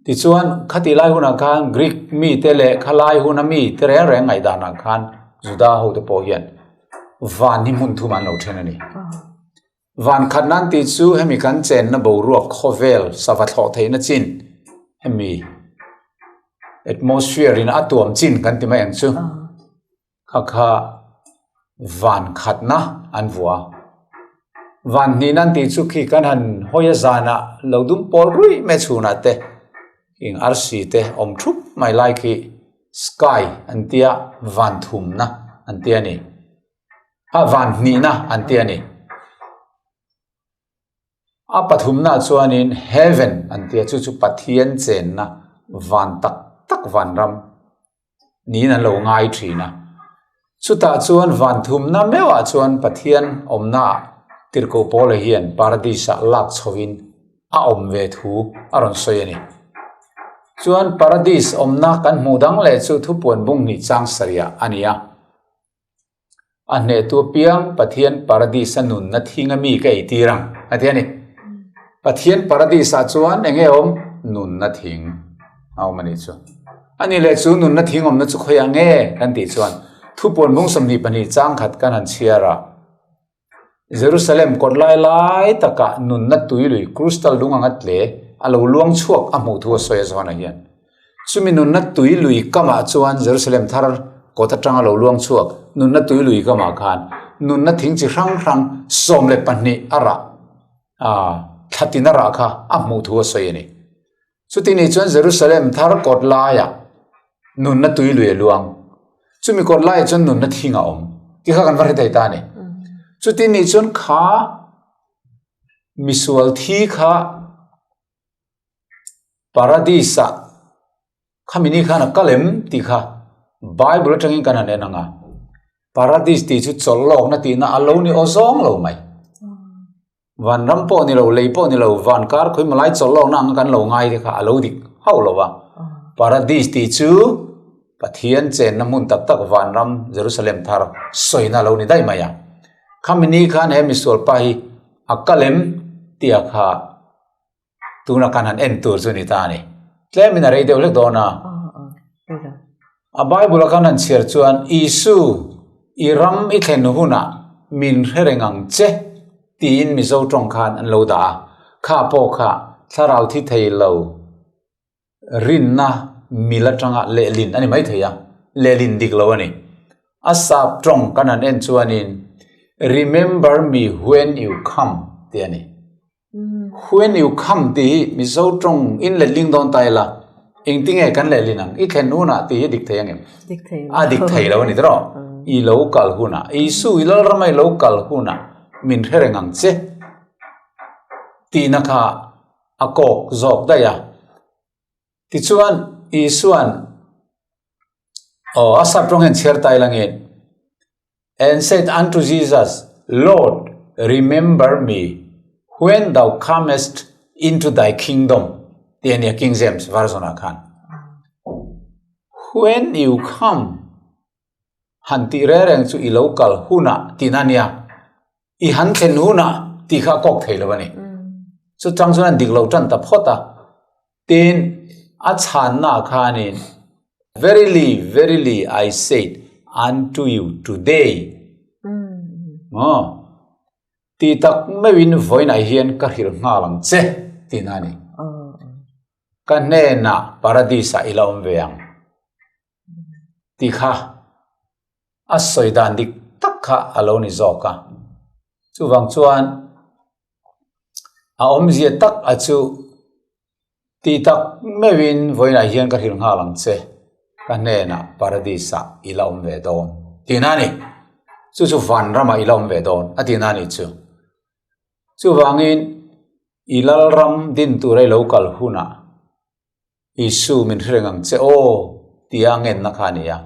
Tichuan, khatih lai hunah khan Greek mite leh khalai huna mite reng reng ngaihdanah khan Juda hote pawh hian van hi hmun thum an lo then a ni. Van khat nan tih chu hemi kan chenna boruak khawvel sava thlawh theihna chin hemi atmosphere in a tuam chin kan ti mai ang chu. Kha kha van khatna an vuah a. Van hnihna an tih chu khi kan han hawi a zanah lo dum pawl ruih mai chhunah te eng arsi te awm thup mai lai khi sky an tia van thumna an tia a ni. A van hnihna an tia a ni. A pathumna chuanin heaven an tia chu chu Pathian chenna van tak tak vanram. niin an lo ngai thin a. Chutah chuan van thumna meuhah chuan Pathian awmnaah Tirhkoh Paula hian Paradis-ah lak chhoin a awm ve thu a rawn sawi a ni. Chuan Paradis awmna kan hmuh dang leh chu thupuan bung hnih chang sarihah a ni a. A hnehtu apiang Pathian Paradis-a nunna thing a mi ka eitir ang, a ti a ni. Pathian Paradis-ah chuan eng nge awm? Nunna thing a awm a nih chu. A nih leh chu nunna thing awmna chu khawiah nge kan tih chuan thupuan bung 22 chang khat kan han chhiar a. Jerusalem kawt lai lai takah nunna tui lui crystal lung anga tle a lo luang chhuak a hmuh thu a sawi a Johana hian. Chumi nunna tui lui kamah chuan Jerusalem thar kawt atanga lo luang chhuak nunna tui lui kamah khan nunna thing chi hrang hrang 12 a rah a thlatin a rah kha a hmuh thu a sawi a ni. Chuti nih chuan Jerusalem thar kawt laiah nunna tui lui a luang. Chumi kawt laiah chuan nunna thing a awm. Ti kha kan va hre thei ta a ni. Chuti nih chuan kha misual thi kha paradis-ah khami ni khan a kal em tih kha Bible atangin kan han en ang a. Paradis tih chu chawlh lawkna tihna a lo ni aw zawng lo mai. Vanram pawh ni lo, lei pawh ni lo, van kar khawi malai chawlh lawkna ang kan lo ngai te kha a lo dik hauh lo va. Paradis tih chu Pathian chenna hmun tak tak vanram Jerusalem thar sawina a lo ni daih mai a. Khami ni khan he misual pa hi a kal em tia kha tuna kan han en tur chu ni ta a ni. Tlemin a rei deuh hlek dawn a. A Bible a kan han chhiar chuan Isu i ram i thlen hunah min hre reng ang che tiin Mizo tawng khan an lo dah a. Kha pawh kha thlarau thi thei lo rinna mil atanga lehlin a ni mai thei a, lehlin dik lo a ni. A sap tawng kan han en chuanin Remember me when you come tih a ni. When you come tih hi Mizo tawng in letling dawn ta ila, engtinge kan lehlin ang? I thlen hunah tih hi a dik thei angem? Dik thei lo. A dik thei lo a ni tawh. I lo kal hunah, Isu i Lalrama i lo kal hunah min hre reng ang che tihna kha a kawk zawk daih a. Tichuan Isuan aw a sap tawng hian chhiar ta ila nge And said unto Jesus, Lord, remember me when thou comest into thy kingdom tih a nia King James version ah khan. When you come han tih reng reng chu i lo kal hunah tihna a nia. I han thlen hunah tih kha a kawk thei lo a ni. Chutang chuan an dik lo tan ta phawt a. Tin, a chhanna khanin, Verily, verily, I say unto you today. Maw? Ti tak meuhin vawiinah hian ka hrilh nghal ang che tihna a ni. Ka hnenah paradis-ah i la awm ve ang tih kha a sawi dan dik tak kha a lo ni zawk a. Chuvang chuan A awmzia tak a chu tih tak meuhin vawiinah hian ka hrilh nghal ang che, ka hnenah paradis ah i la awm ve dawn tihna a ni. Chu chu vanramah i la awm ve dawn a tihna a ni chu. Chuvangin i lalram din tura i lo kal hunah Isu min hre reng ang che aw tia ngenna kha a ni a.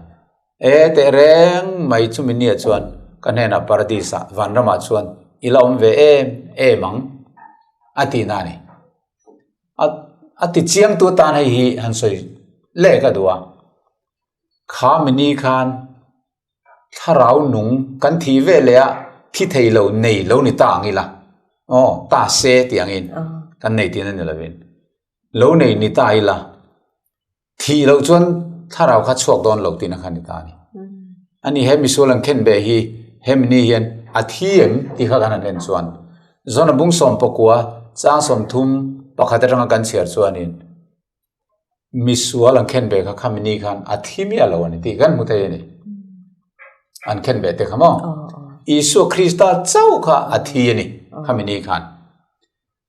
E teh reng mai chumi nia chuan ka hnenah paradis ah vanramah chuan i la awm ve em em ang a tihna a ni. A a ti chiangtu atan hei hi han sawi leh ka duh a. Kha mini khan thlarau nung kan thih ve leh a thi thei lo nei lo ni ta ang ila aw ta se tih angin kan nei tihna ni lovin. Lo nei ni ta ila, thih loh chuan thlarau kha chhuak dawn lo tihna kha ni ta a ni. Ani he misual an khen beh hi hemi ni hian a thi em tih kha kan han en chuan Zona bung sawm pakua chang 30 pakhat atanga kan chhiar chuanin misual an khen beh kha khami ni khan a thi miah lo a ni tih kan hmu thei a ni. An khen beh te kha maw? Isua Krista chauh kha a thi a ni khami ni khan.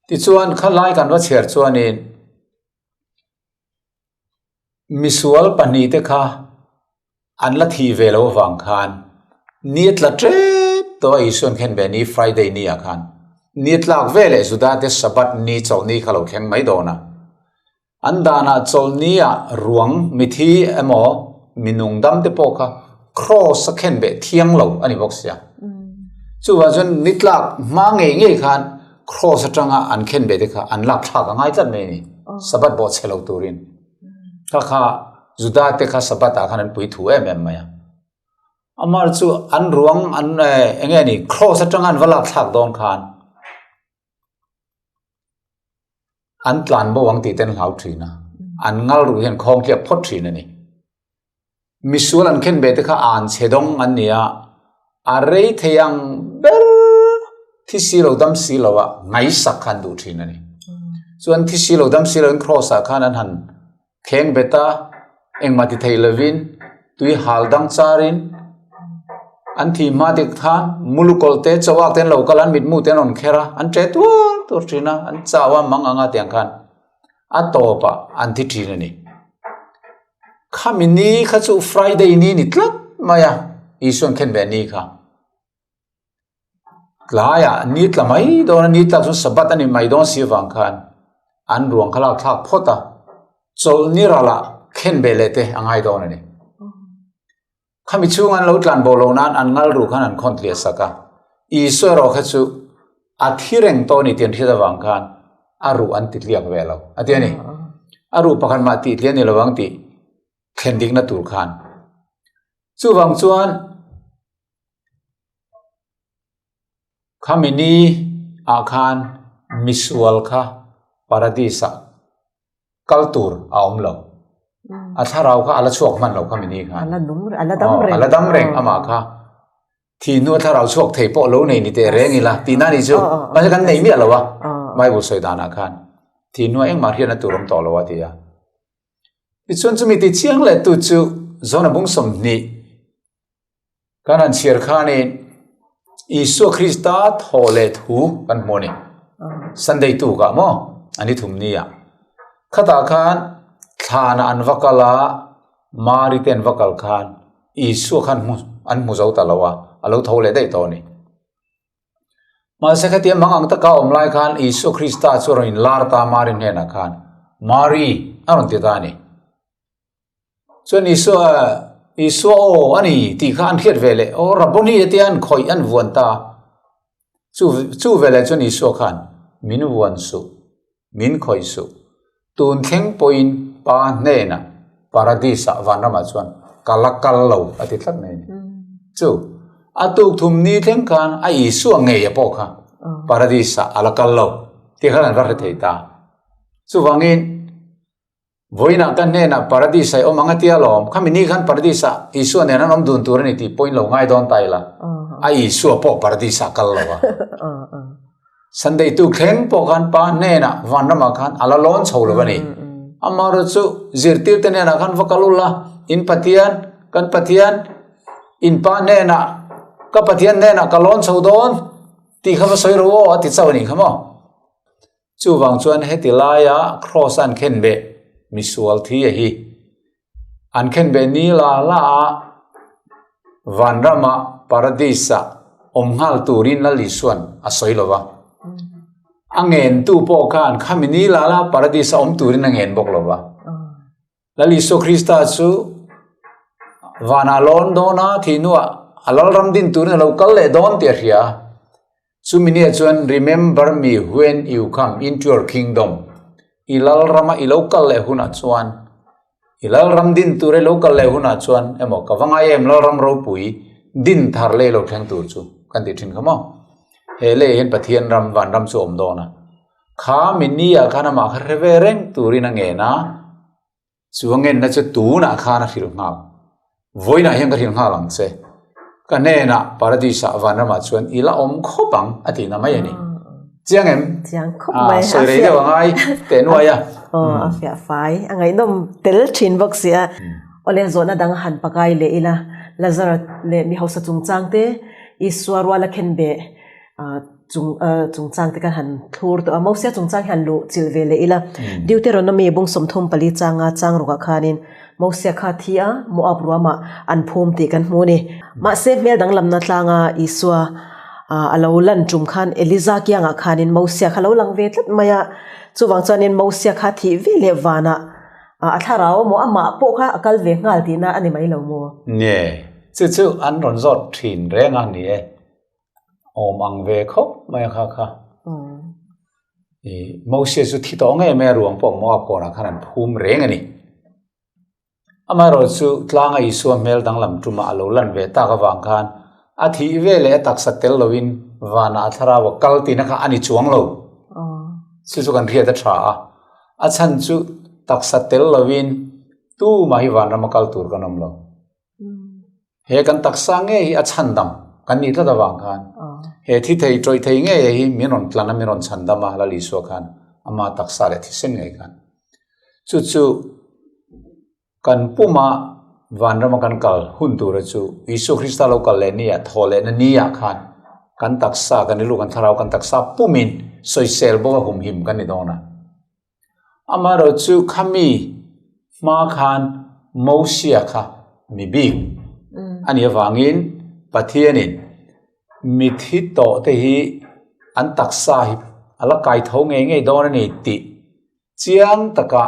Tichuan khalai kan va chhiar chuanin misual pahnihte kha an la thih ve lo avang khan ni a tla tep tawh a Isuan khen ve ni Friday ni ah khan ni a tlak ve leh Juda te Sabbath ni chawlhni kha lo thleng mai dawn a. An danah chawlhni ah ruang mithi emaw mi nung dam te pawh kha cross a khen beh thiang lo a ni bawk sia. Chuvang chuan ni tlak hma ngei ngei khan cross atanga an khen beh te kha an lak thlak a ngai tlat mai a ni. Sabbath bawh chhe lo turin. Kha kha Juda te kha Sabbath ah khan an pui thu em em mai a. Amar chu an ruang an eng nge ni cross atanga an va lak thlak dawn khan An tlan bo ang tih te an hlau thin a, an ngal ruh hian khawng tliak phawt thin a ni. Misual an khen ve te kha an chhe dawng an ni a, a rei thei ang ber. Thi si lo dam si lo a ngaihsak kha an duh thin a ni. Chuan thi si lo dam si lo in cross ah khan an han kheng bet a, engmah ti thei lovin tui hal dang charin an thi hma dik khan mulukawlh te chauhak te an lo kal a, an mitmu te an rawn kher a, an ṭe tuar tuar thin a, an chau a mang ang a tiang khan a tawpah an thi thin a ni. Khami ni kha chu Friday ni ni tlat mai a, Isuan khen ve ni kha. Tlaiah ni tla mai dawn a, ni tlak chuan Sabbath a ni mai dawn si avang khan an ruang kha lak thlak phawt a, chawlh ni ralah khen ve leh te a ngai dawn a ni. Khami chhung an lo tlan bo lo nan an ngal ruh khan an khawn tliah sak a, Isua erawh kha chu a thi reng tawh a ni tih an hriat avang khan a ruh an ti tliak ve lo a ti a ni. A ruh pakhat mah tih tliah a ni lo ang tih thlen dikna tur khan. Chuvang chuan Khami ni ah khan misual kha paradis ah kal tur a awm lo. A thlarau kha a la chhuak hman lo khami ni khan. A la nung a la dam reng. A la dam reng amah kha. Thi hnu a thlarau chhuak thei pawh lo nei ni teh reng ila tihna ni chu. Mahse kan nei miah lo a Bible sawi danah khan. Thi hnu ah engmah hriatna tur awm tawh lo a ti a. Tichuan chumi ti chiang leh tu chu Zona bung 20 kan han chhiar khanin Isua Krista thaw leh thu kan hmu a ni. Sunday tukah maw a ni thum nia. Khatah khan thlanah an va kal a, Mari te an va kal khan Isua khan hmu an hmu zo ta lo a, a lo tho leh daih tawh a ni. Mahse khatia mang ang taka awm lai khan Isua Krista chu a rawn inlar ta Mari hnenah khan, Mari a rawn ti ta a ni. Chuan Isua, Isua aw a ni tih kha an hriat ve leh, aw Rabboni tia an khawih an vuan ta. Chu, chu veleh chuan Isua khan, Min vuan suh. Min khawih suh. Tun thleng pawhin Pa hnenah Paradis-ah vanramah chuan ka la kal lo a ti tlat mai a ni. Chu a tuk thum ni thleng khan a Isua ngei a pawh kha Paradis-ah a la kal lo tih khan an va hre thei ta. Chuvangin vawiinah ka hnenah Paradis-ah i awm ang a tia lawm. Khami ni khan Paradis-ah Isua nen an awm dun tur a ni tih pawhin lo ngai dawn ta ila. A Isua pawh Paradis-ah kal lo a. Sunday tu thleng pawh khan pa hnenah vanramah khan a la lawn chho lo a ni. Amaherawh chu zirtirte hnenah khan va kal ula, in Pathian, kan Pathian, in pa hnenah, ka Pathian hnenah ka lawn chho dawn tih kha va sawi rawh aw a ti chauh a nih kha maw. Chuvang chuan heti laia Kraws an khenbeh misual thi a hi. An khenbeh ni la la a, vanrama paradis-ah awm nghal turin Lal Isua'n a sawi lo va. A ngentu pawh khan khami ni la la paradis-a awm turin a ngen bawk lo va. Lal Isua Krista chu vanah lawn dawn a, thih hnuah a lalram din turin a lo kal leh dawn tih a hria a. Chumi nia chuan Remember me when you come into your kingdom, I lalrama i lo kal leh hunah chuan, i lalram din tur i lo kal leh hunah chuan emaw ka va ngai em lalram ropui din thar leh i lo thleng tur chu kan tih thin kha maw. He lei hian Pathian ram vanram chu a awm dawn a. Kha mi nia khan amah kha hre ve reng turin a ngen a. Chu a ngenna chu tunah khan a hrilh nghal. Vawiinah hian ka hrilh nghal ang che. Ka hnenah Paradis-ah vanramah chuan i la awm khawp ang a tihna mai a ni. Chiang em? Chiang khawp mai. Sawi rei deuh a ngai teh nuai a. Aw, a fiah fai. A ngaihnawm tel thin bawk si a. Awle, zawhna dang han pakai leh ila. Lazara leh mi hausa chungchang te, Isua ruala khenbeh chung chungchang te khan han thlur tawh a, Mosia chungchang hi han luh chilh ve leh ila, Deuteronomy bung 34 changa chang rukah khanin Mosia kha thi a, Moab ruamah an phum tih kan hmu a ni. Mahse hmel danglamna tlanga Isua a lo lan tum khan Eliza kiangah khanin Mosia kha lo lang ve tlat mai a, chuvang chuanin Mosia kha thih ve leh vanah a thlarau maw amah pawh kha a kal ve nghal tihna a ni mai lo maw? Nge, chu chu an rawn zawt thin reng a ni e. Awm ang ve khawp mai a kha kha. I Moses chu thi tawh ngei mai a ruang pawh Moab kawnah khan an phum reng a ni. Amaherawh chu tlanga Isua hmel danglam tumah a lo lan ve tak avang khan a thih ve leh a taksa tel loin vanah a thlarau a kal tihna kha a ni chuang lo. Chu chu kan hriat a tha a. A chhan chu taksa tel loin tumah hi vanram a kal tur kan awm lo. He kan taksa ngei hi a chhandam kan nih tlat avang khan he thi thei tawih thei ngei hi min rawn tlan a min rawn chhan dam a Lal Isua khan ama taksa leh thisen ngei khan chu chu kan puma vanrama kan kal hun tura chu Isua Krista lo kal leh ni ah thaw leh na ni ah khan kan taksa kan rilru kan thlarau kan taksa pumin sawisel bawk a humhim kan ni dawn a. Amaherawh chu khami hma khan Mosia kha mi bik a nih avangin Pathianin mithi tawh te hi an taksa hi a la kai tho ngei ngei dawn a ni tih chiang taka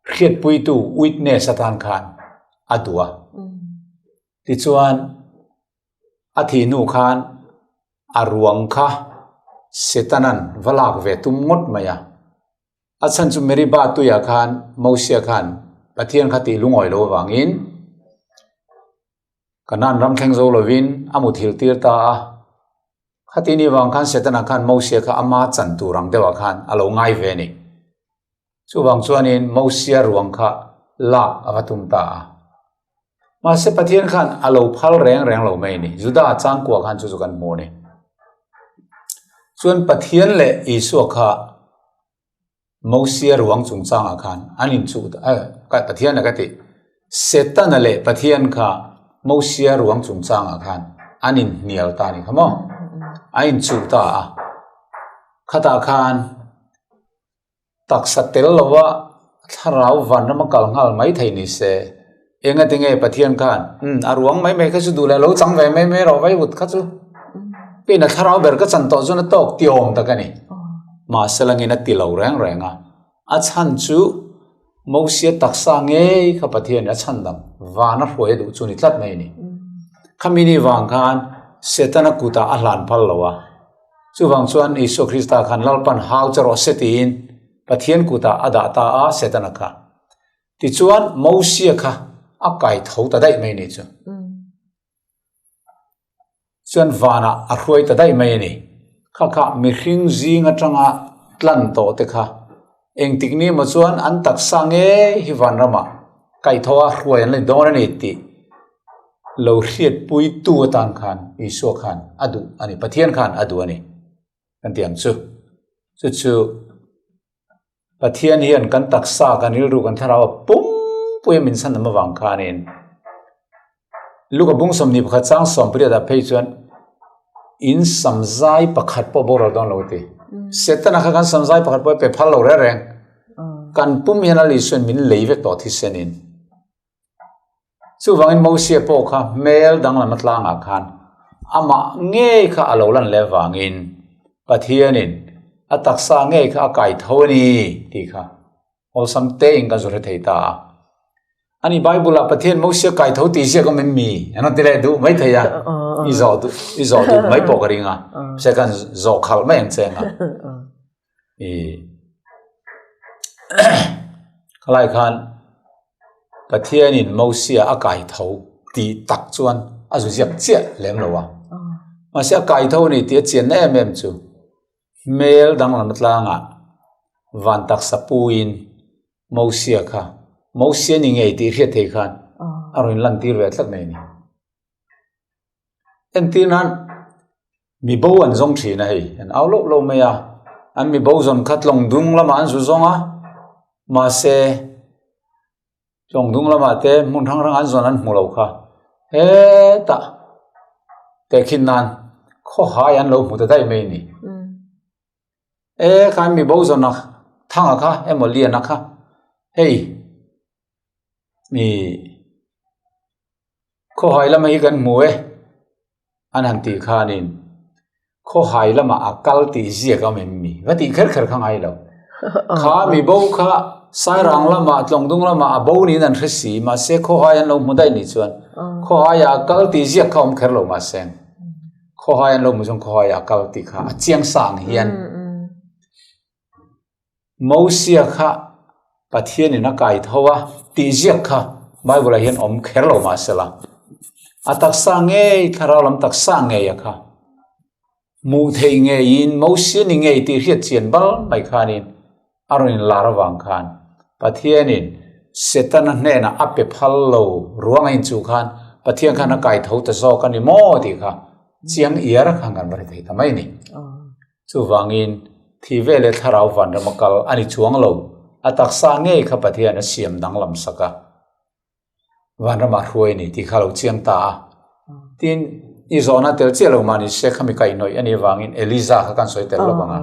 hriatpuitu witness atan khan a duh a. Tichuan a thih hnu khan a ruang kha Setanan va lak ve tum ngawt mai a. A chhan chu Meribah tuiah khan Mosia khan Pathian kha tih lungawi lo avangin Kanaan ram thleng zo lovin a muthilh tir ta a. Khati ni vang khan Setana khan Mosia kha ama chan tur ang deuhah khan a lo ngai ve a ni. Chuvang chuanin Mosia ruang kha lak a va tum ta a. Mahse Pathian khan a lo phal reng reng lo mai a ni. Juda changkua khan chu chu kan hmu a ni. Chuan Pathian leh Isua kha Mosia ruang chungchangah khan an inchuh ta a, Pathian a ka tih. Setana leh Pathian kha Mosia ruang chungchangah khan an inhnial ta a ni kha maw? An inchuh ta a. Khatah khan Taksa tel lova thlarau vanram a kal nghal mai thei ni se. Engati nge Pathian khan, Umm, a ruang mai mai kha chu duh leh lo chang ve mai mai rawh vai vut kha chu. Keiin a thlarau ber ka chan tawh chuan a tawk ti awm tak a ni. Mahse langin a ti lo reng reng a. A chhan chu Mosia taksa ngei kha Pathianin a chhan dang van a hruai a duh chu ni tlat mai a ni. Khami ni vang khan Setana kutah a hlan phal lo a. Chuvang chuan Isua Krista khan Lalpan hau che rawh se tiin Pathian kutah a dah ta a, Setana kha. Tichuan Mosia kha a kai tho ta daih mai a ni chu. Chuan vanah a hruai ta daih mai a ni. Kha kha mihring zing atanga tlan tawh te kha engtik ni emaw chuan an taksa ngei hi vanramah kaihthawh a hruai an la ni dawn a ni tih lo hriatpuitu atan khan Isua khan a duh a ni, Pathian khan a duh a ni kan tih ang chu. Chu chu Pathian hian kan taksa, kan rilru, kan thlarau a pumpuia min chhan awm avang khanin Luka bung 21 chang 18 ah phei chuan in samzai pakhat pawh boral dawn lo a ti. Setana kha kan samzai pakhat pawh a pe phal lo reng reng. Kan pum hian a Lisuan min lei vek tawh thisenin. Chuvangin Mosia pawh kha hmel danglam atlangah khan amah ngei kha a lo lan leh avangin Pathianin a taksa ngei kha a kai tho a ni tih kha awlsam tein kan zu hre thei ta a. Ani Bible-ah Pathian Mosia kai tho tih ziak awm em mi? An rawn ti leh duh mai thei a, i zawh duh i zawh duh mai pawh ka ring a, se khan zawh khalh mai ang che ang a. I khalai khan Pathianin Mosia a kai tho tih tak chuan a zu ziak chiah lem lo a. Mahse a kai tho a ni tih a chianna em em chu hmel danglam tlangah van taksa puiin Mosia kha Mosia ni ngei tih hriat thei khan a rawn lantir ve tlat mai a ni. Entir nan mi bo an zawng thin a hei, an au loh loh mai a, an mi bo zawn kha tlawng dung lamah an zu zawng a, mahse tlawng dung lamah te hmun hrang hrang an zawn an hmu lo kha hetah tehkhin nan khawhai an lo hmu ta daih mai a ni. E khan mi bo zawn a thanga kha emaw liana kha hei mi Khawhai lama hi kan hmu e, an han tih khanin khawhai lamah a kal tih ziak a awm em mi? Va tih kher kher kha ngai lo. Kha mi bo kha Sairang lamah Tlawngdung lamah a bo niin an hre si, mahse khawhai an lo hmu daih nih chuan khawhaiah a kal tih ziak kha awm kher lo mahse khawhai an lo hmu chuan khawhaiah a kal tih kha a chiang sa ang hian Mosia kha Pathianin a kai tho a tih ziak kha Bible ah hian awm kher lo mah sela, a taksa ngei, thlarau lam taksa ngei a kha hmuh theih ngeiin Mosia ni ngei tih hriat chian bal mai khanin a rawn inlar avang khan Pathianin Setana hnenah a pe phal lo ruang a inchuh khan Pathian khan a kai tho ta zawk a ni maw tih kha. Chiang iar khan kan va hre thei ta mai a ni. Chuvangin, thi ve leh thlarau vanram a kal a ni chuang lo, a taksa ngei kha Pathian a siam danglam sak a, vanramah hruai a ni tih kha a lo chiang ta a. Tin, i zawhna tel chiah lo mah ni se khami kaihhnawih a nih avangin Eliza kha kan sawi tel lo vang a.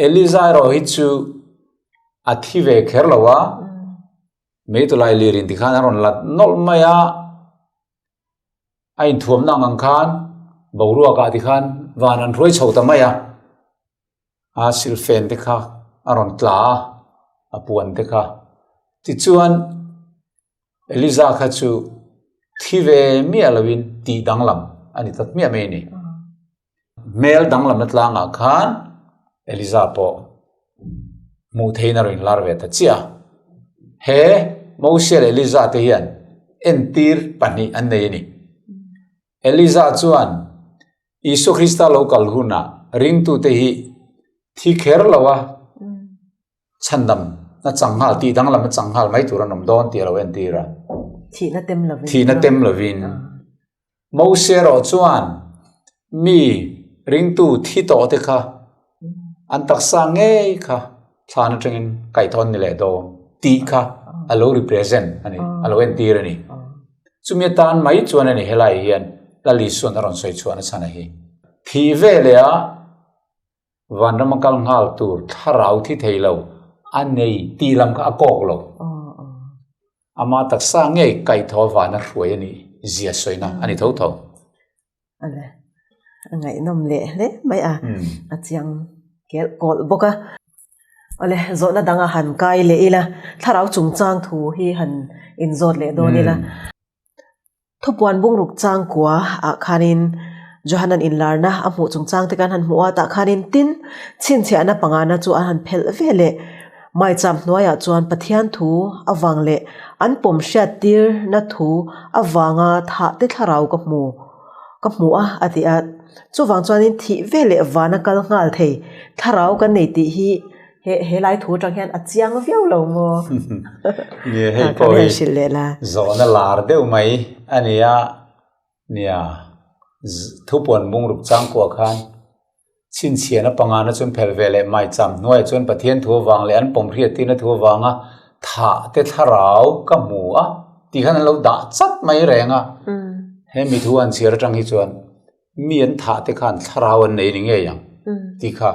Eliza erawh hi chu a thi ve kher lo a, Meitulai lir in tikhan a rawn lat nawlh mai a, a inthuamna ang ang khan boruakah tikhan van an hruai chho ta mai a, a silhfen te kha a rawn tla a, a puan te kha. Tichuan Eliza kha chu thi ve miah loin tih danglam a ni ta hmiah mai a ni. Hmel danglamna tlangah khan Eliza pawh hmuh theihin a rawn inlar ve ta chiah a. He Mosia leh Eliza te hian entir pahnih an nei a ni. Eliza chuan Isua Krista lo kal hunah ringtute hi thi kher lo a chhandam na chang nghal tih danglam na chang nghal mai tur an awm dawn tih a lo entir a. Thihna tem lovin. Thihna tem lovin. Mose erawh chuan mi ringtu thi tawh te kha an taksa ngei kha thlan atangin kaihtawn ni leh dawn tih kha a lo represent a ni, a lo entir a ni. Chumi atan mai chuan a ni helai hian Lal Isua'n a rawn sawi chhuah nachhan a hi. Thih veleh a Vanram a kal nghal tur thlarau thi thei lo a nei tih lam kha a kawk lo. Ama taksa ngei kaihthawh vana hruai a nih zia sawina a ni tho tho. Ale, a ngaihnawm leh hle mai a, a chiang kelh kawlh bawk a. Awle, zawhna danga han kai leh ila, thlarau chungchang thu hi han inzawt leh dawn ila. Thupuan bungruk changkua ah khanin Johanan inlarna a hmuh chungchang te kan han hmuh a, tah khanin tin chhinchhiahna pangana chu an han phelh ve leh. Maicham hnuaiah chuan Pathian thu avang leh an pawm hriattirna thu avanga thah te thlarau ka hmu ka hmu a a ti a. Chuvang chuanin thih ve leh vana kal nghal thei thlarau kan nei tih hi He he lai thu atang hian a chiang viau lo maw? Nia hei pawh hi zawhna lar deuh mai a ni a, nia thupuan bungruk changkuah khan chhinchhiahna pangana chuan phel ve leh maicham hnuaiah chuan Pathian thu avang leh an pawm hriattirna thu avanga thah te thlarau ka hmu a tih khan an lo dah chat mai reng a, he mi thu an chhiar atang hi chuan mi an thah te khan thlarau an nei ni ngei ang tih kha.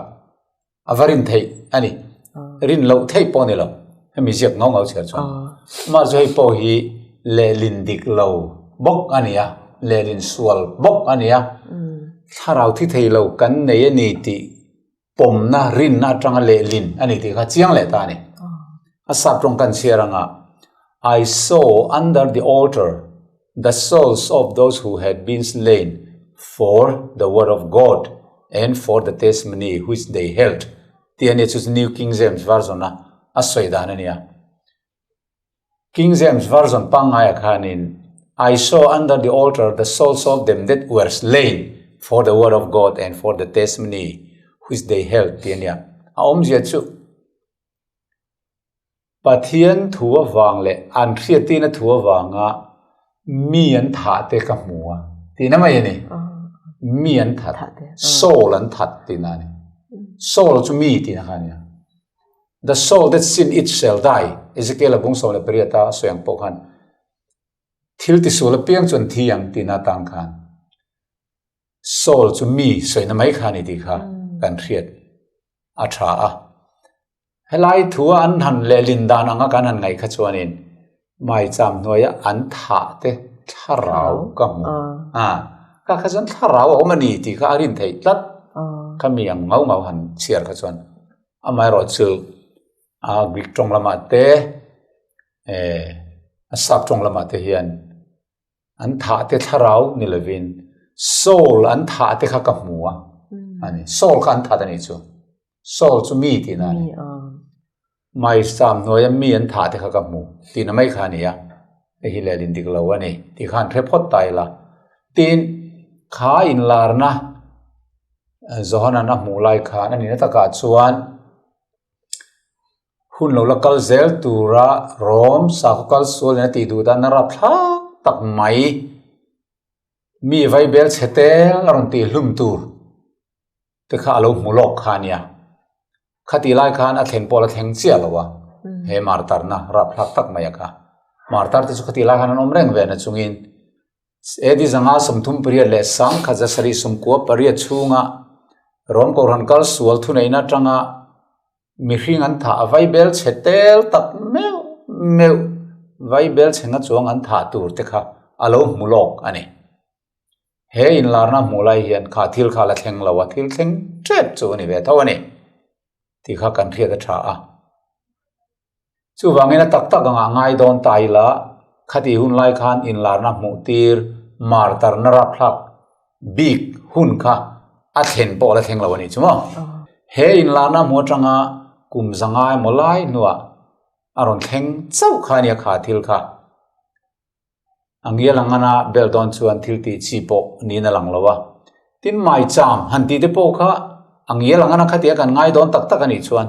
A va rin theih a ni. Rin loh theih pawh a ni lo. Hemi ziak ngau ngau chhiar chuan. Amah chu hei pawh hi lehlin dik lo bawk a ni a, lehlin sual bawk a ni a. Thlarau thi thei lo kan nei a ni tih pawmna rinna atanga lehlin a ni tih kha chiang leh ta a ni. A sap tawng kan chhiar anga I saw under the altar the souls of those who had been slain for the word of God and for the testimony which they held tih a nia chu chu New King James Version a a sawi dan a nia. King James Version pangngaiah khanin I saw under the altar the souls of them that were slain for the word of God and for the testimony which they held tih a nia. A awmzia chu Pathian thu avang leh an hriattirna thu avanga mi an thah te ka hmu a tihna mai a ni. Mi an that, soul an that tihna a ni. Soul chu mi tihna kha a ni a. The soul that sin it shall die, Ezekiel a bung 18 a sawi ang pawh khan thil tisual apiang chu an thi ang tihna atang khan Soul chu mi sawina mai kha a ni tih kha kan hriat a tha a. Helai thua an han lehlin dan anga kan han ngaih kha chuanin maicham hnuaia an thah te thlarau ka hmu a, ka kha chuan thlarau a awm a ni tih kha a rin theih tlat kha mi ang ngau ngau han chhiar kha chuan amaherawh chu a Greek tawng lamah te eh a sap tawng lamah te hian An thah te thlarau ni lovin soul an thah te kha ka hmu a a ni. Soul kha an that a nih chu. Soul chu mi tihna a ni. Maisam hnuaia mi an thah te kha ka hmu tihna mai kha a ni a. Hei hi lehlin dik lo a ni tih khan hre phawt ta ila. Tin, kha inlarna Johana'n a hmuh lai khan a nihna takah chuan Hun lo la kal zel tura Rom sakhaw kal sual in a tih duh dan a rapthlak tak mai. Mi vaibel chhe tel a rawn tih hlum tur te kha a lo hmu lawk kha a nia. Khatih lai khan a thlen pawh a la thleng chiah lo a, he martarna rapthlak tak mai a kha. Martar te chu khatih lai khan an awm reng ve na chungin AD 538 leh 1798 chhunga Rom Kohhran kal sual thuneihna atanga mihring an thah a vaibel chhe tel tak meuh meuh vaibel chhe nga chuang an thah tur te kha a lo hmu lawk a ni. He inlarna hmuh lai hian kha thil kha la thleng lo a, thil thleng tep chu a ni ve tho a ni tih kha kan hriat a tha a. Chuvangin a tak tak angah ngai dawn ta ila, khatih hun lai khan inlarna hmuh tir martarna rapthlak bik hun kha a thlen pawh a la thleng lo a nih chu maw? He inlarna hmuh atanga kum zanga emaw lai hnuah a rawn thleng chauh kha a nia kha thil kha. A ngial ang ngana bel dawn chuan thil tih chi pawh niin a lang lo a. Tin, maicham han tih te pawh kha a ngial ang ngana khatia kan ngai dawn tak tak a nih chuan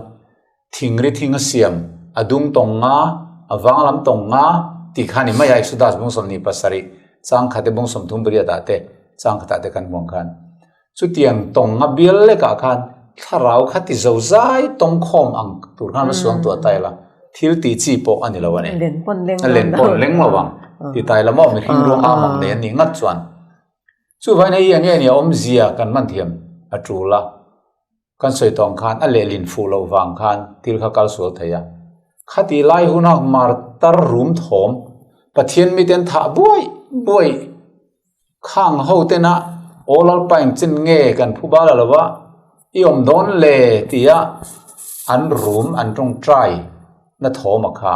thingri thing a siam, a dung tawng nga, a vang lam tawng nga tih kha a ni mai a, Exodus bung 27 chang khat te bung 38 ah te chang khatah te kan hmuh ang khan. Chutiang tawng a bial lekah khan thlarau kha ti zo zai tawng khawm ang tur khan va suang tuah ta ila, thil tih chi pawh a ni lo a ni. Len pawn leng lo. Len pawn leng lo ang ti ta ila maw mihring ruang am ang nei an nih ngat chuan. Chuvangin hei hi eng nge ni a awmzia kan hman thiam a tul a, kan sawi tawng khan a lehlin fuh loh vang khan thil kha kal sual thei a. Khati lai huna martar rum thawm Pathian miten thah buai buai Khang ho tena Aw Lalpa engchen nge kan phu bal a lo a, i awm dawn le tia an rum an tawngtai na thawm a kha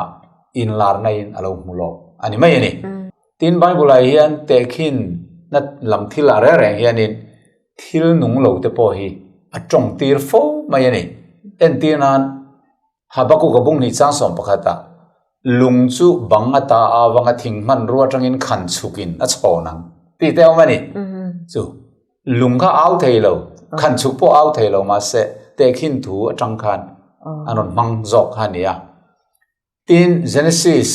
inlarna in a lo hmu lo a ni mai a ni. Tin Bible ah hian tehkhin na lam thil ah reng reng hianin thil nung lo te pawh hi a tawng tir fo mai a ni. Entir nan Habakkuk a bung hnih chang 11 ah lung chu bang ata avanga thing hmanrua atangin khan chhukin a chhawn ang tih te a awm a ni. Chu lung kha au thei lo, khan chhuk pawh au thei lo mahse tehkhin thu atang khan an rawn hmang zawk kha a ni a. Tin, Genesis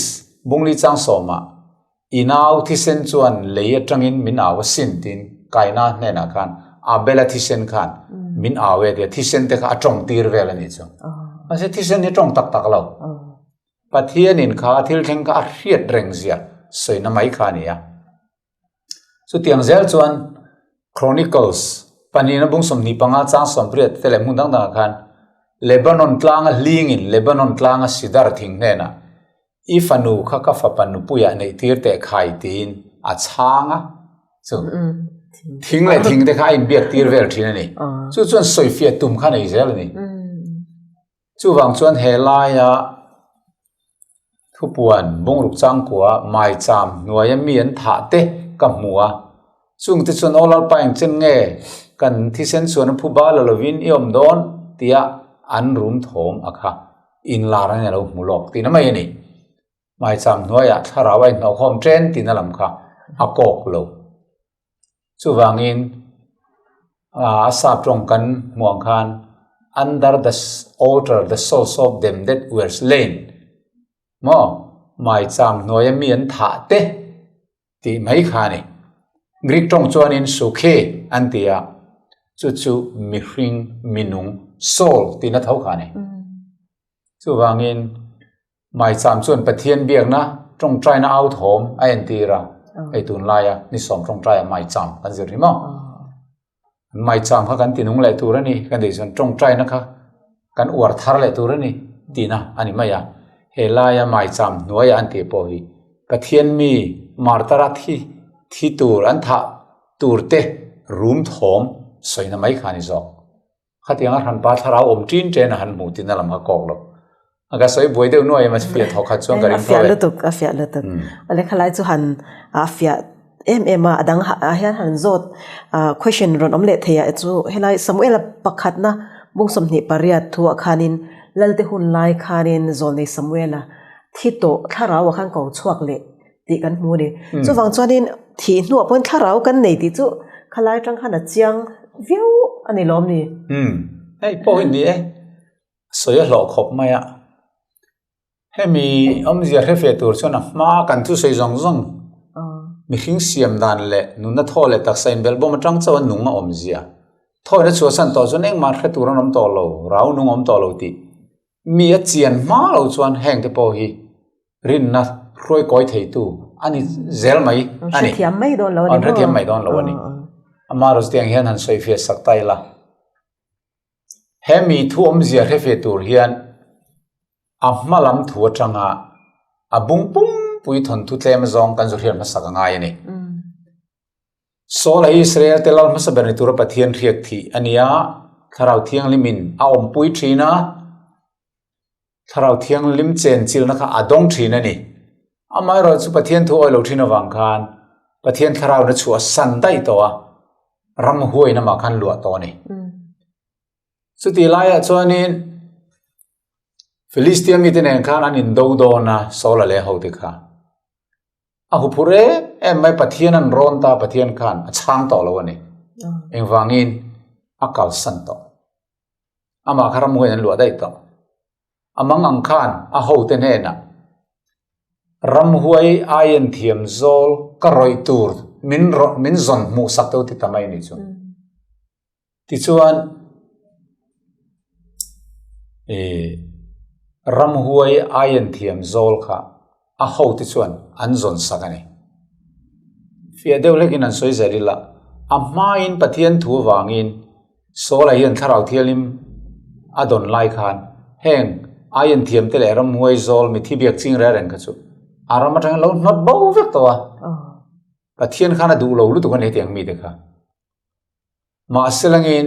bungli chang sawmah I nau thisen chuan lei atangin min au asin tiin Kaina hnenah khan Abela thisen khan min au e tia thisen te kha a tawng tir vel a nih chu. Mahse thisen hi tawng tak tak lo. Pathianin kha thil thleng kha a hriat reng zia sawina mai kha a ni a. Chutiang zel chuan Chronicles pahnihna bung 25 chang 18 te leh hmun dang dangah khan Lebanon tlanga hlingin Lebanon tlanga sidar thing hnenah I fanu kha ka fapa nupuiah neih tir teh khai tiin a chhang a, chu thing leh thing te kha a inbiak tir vel thin a ni. Chu chuan sawifiah tum kha nei zel a ni. Chuvang chuan he laia thupuan bungruk changkua maicham hnuaia mi an thah te ka hmu a, chung te chuan aw Lalpa engchen nge kan thisen chhuan a phu bal a lovin i awm dawn tia an rum thawm a kha. Inlar a ni lo hmu lawk tihna mai a ni. Maicham hnuaiah thlarau a inhnawhkhawm ṭen tihna lam kha a kawk lo. Chuvangin a sap ṭawng kan hmuh ang khan Under the altar the souls of them that were slain maw maicham hnuaia mi an thah te tih mai kha a ni. Greek tawng chuanin sukhe an ti a, chu chu mihring, minung, soul tihna tho kha a ni. Chuvangin maicham chuan Pathian biakna tawngtaina au thawm a entir a, hei tunlaia ni sawm tawngtaia maicham kan zir hi maw? Maicham kha kan tinung leh tur a ni, kan tih chuan tawngtaina kha kan uar thar leh tur a ni tihna a ni mai a. He laia maicham hnuaia an tih pawh hi Pathian mi martara thi thi tur an thah tur te rum thawm sawina mai kha a ni zawk. Khatianga hranpa thlarau awm ṭin ṭen a han hmuh tihna lam kha kawk lo. A ka sawi buai deuh nuai em a fiah thawk khat chuan ka ring tho e. A fiah lutuk, a fiah lutuk. A lehkha lai chu han a fiah em em a, a dang ah hian han zawt question rawn awm leh thei a chu helai Samuela pakhatna bung 28 thuah khanin Lalte hun lai khanin Zawlnei Samuela thi tawh thlarau ah khan ko chhuak leh tih kan hmu a ni. Chuvang chuanin thih hnuah pawhin thlarau kan nei tih chu khalai atang khan a chiang viau a ni lawm ni? Hei pawh hi ni e. Sawi a hlawh khawp mai a. Hemi awmzia hre fe tur chuan a hma kan thusawi zawng zawng. Mihring siam dan leh nunna thaw leh taksa inbelhbawm atang chauh a nung a awm zia. Thawina chhuahsan tawh chuan engmah hre tur an awm tawh lo, rau nung awm tawh lo tih mi a chian hma lo chuan heng te pawh hi rinna hruai kawi theitu a ni zel mai a ni. Hrethiam mai dawn lo a ni maw? Hrethiam mai dawn lo a ni. Amaherawhchu chutiang hian han sawifiah sak ta ila. He mi thu awmzia hrefiah tur hian a hma lam thu atanga a bung pumpui thawnthu tlem zawng kan zu hriat hmasak a ngai a ni. Saul-a Israel te lal hmasa ber ni tura Pathian hriak thih a ni a, Thlarau Thianghlimin a awmpui thin a, Thlarau Thianghlim chenchilhna kha a dawng thin a ni. Amaherawhchu chu Pathian thu awilo thin avang khan Pathian Thlarauna chhuah san daih tawh a, ram huain amah khan luah tawh a ni. Chutih laiah chuanin Philistia mite nen khan an indo dawn a, Saul-a leh hote kha. A huphurh em em mai Pathian an rawn ta Pathian khan a chhang tawh lo a ni. Engvangin a kalsan tawh. Amah kha ramhuaiin an luah daih tawh. A mang ang khan a hote hnenah ramhuai aiin thiam zawl ka rawih tur min min zawn hmuh sak teuh ti ta mai a nih chu. Tichuan ih ramhuai aiin thiam zawl kha a hote chuan an zawn sak a ni. Fiah deuh hlekin an sawi zel ila, a hmain Pathian thu avangin Saul-a hian Thlarau Thianghlim a dawn lai khan heng aiin thiamte leh ramhuai zawl mithi biak ching reng reng kha chu a ram atangin lo hnawt bo vek tawh a. Pathian khan a duh lo lutuk a ni hetiang mite kha. Mahse langin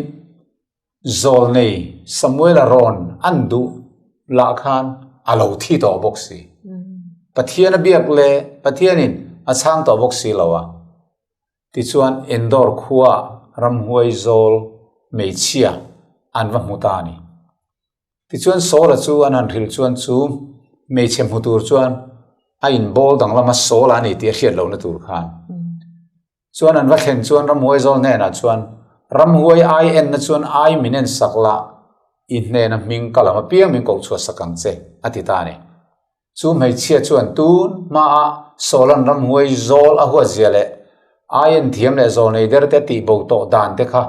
zawlnei Samuel-a rawn an duh lah khan a lo thi tawh bawk si. Pathian a biak leh Pathianin a chhang tawh bawk si lo a. Tichuan Endor khuaah ramhuai zawl hmeichhia an va hmu ta a ni. Tichuan Saul-a chu an han hrilh chuan chu hmeichhe hmu tur chuan a inbawl danglam a Saul-a a ni tih a hriat lohna tur khan. Chuan an va thlen chuan ramhuai zawl hnenah chuan, Ramhuai ai enna chuan ai min en sak la, i hnena hming ka lam apiang min koh chhuah sak ang che, a ti ta a ni. Chu hmeichhia chuan tun hmaah Sawlan ramhuai zawl a huat zia leh ai en thiam leh zawl nei der te a tih bo tawh dan te kha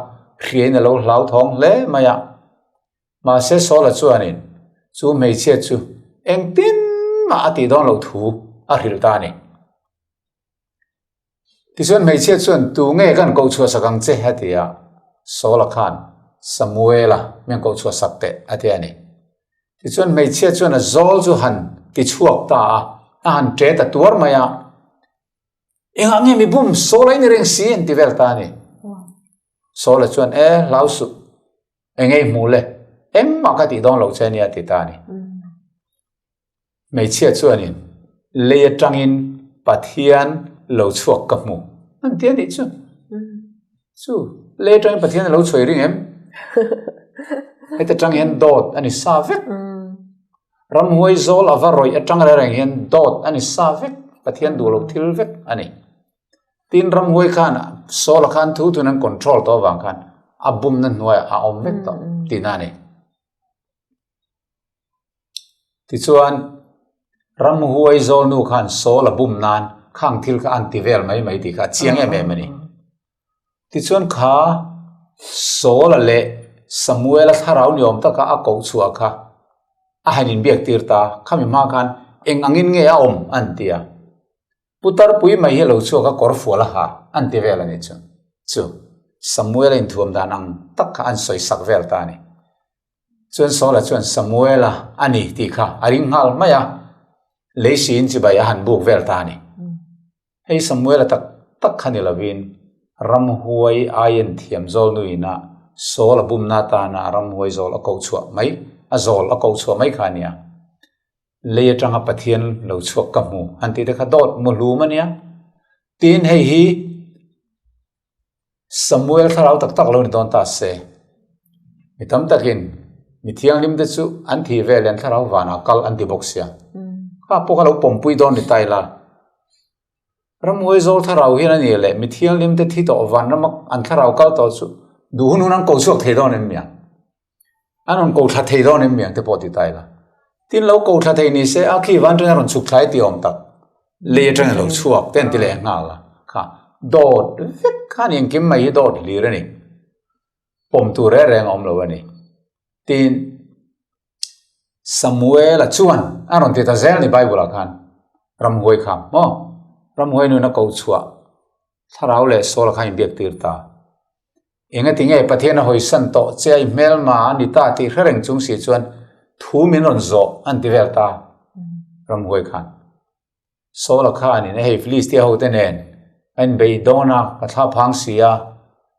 hriain a lo hlauthawng hle mai a. Mahse Sawla chuanin chu hmeichhia chu engtin mah a tih dawn loh thu a hrilh ta a ni. Tichuan hmeichhia chuan, Tu nge kan koh chhuah sak ang che? a ti a. Saula khan, Samuela min koh chhuah sak teh, a ti a ni. Tichuan hmeichhia chuan a zawl chu han ti chhuak ta a, a han ṭe ta tuar mai a. Engah nge mi bum Saula i ni reng si? an ti vel ta a ni. Saula chuan, E, hlau suh, enge i hmuh le? Engmah ka tih dawn loh che nia, a ti ta a ni. Hmeichhia chuanin lei atangin Pathian lo chhuak ka hmu an ti a nih chu. Chu lei atangin Pathian a lo chhuai ring em? Heta tang hian dawt a ni sa vek. Ramhuai zawl a va rawih atang reng reng hian dawt a ni sa vek. Pathian duh lo thil vek a ni. Tin ramhuai khan Saul-a khan thu thun an control tawh avang khan a bumna hnuaiah a awm vek tawh tihna a ni. Tichuan, ramhuai zawlnu khan Saul a bum nan khang thil kha an ti vel mai mai tih kha a chiang em em a ni. Tichuan kha Saul-a leh Samuel-a thlarau ni awm taka a koh chhuah kha a han inbiak tir ta, khami hma khan eng angin nge a awm an ti a. Putar pui mai hi a lo chhuak a kawr fual a ha an ti vel a ni chu. Chu Samuel-a inthuam dan ang tak kha an sawi sak vel ta a ni. Chuan Saula chuan Samuela a ni tih kha a ring nghal mai a, lei siin chibai a han buk vel ta a ni. Hei Samuela tak tak kha ni lovin ramhuai aiin thiam zawl nuina Saul a bumna atana ramhuai zawl a koh chhuah mai, a zawl a koh chhuah mai kha a nia. Lei atanga Pathian lo chhuak ka hmu han tih te kha dawt muhlum a nia. Tin hei hi Samuel thlarau tak tak lo ni dawn ta se. Mi tam takin mi thianghlim te chu an thih vel an thlarau vanah kal an ti bawk sia. Kha pawh kha lo pawmpui dawn ni ta ila. Ramhuai zawl thlarau hian a nih leh mi thianghlim te thi tawh vanrama an thlarau kal tawh chu duh hun hun an ko chhuak thei dawn em mi ang? An rawn ko thla thei dawn em mi ang te pawh ti ta ila. Tin lo ko thla thei ni se a khi van atangin a rawn chhuk thlai ti awm tak. Lei atangin a lo chhuak te an ti leh nghal a. Kha dawt vek kha a ni, engkim mai hi dawt hlir a ni. Pawm tur reng reng a awm lo a ni. Tin, Samuela chuan a rawn ti ta zel a ni Bible ah khan, ramhuai kha maw? Ramhuai nun a ko chhuah thlarau leh Saul-a khan inbiak tir ta. Engati nge Pathian a hawisan tawh che a i hmelma a ni ta tih hre reng chung si chuan thu min rawn zawh an ti vel ta ramhuai khan. Saul-a khanin hei Filistia hote nen a inbeih dawn a, ka thla phang si a,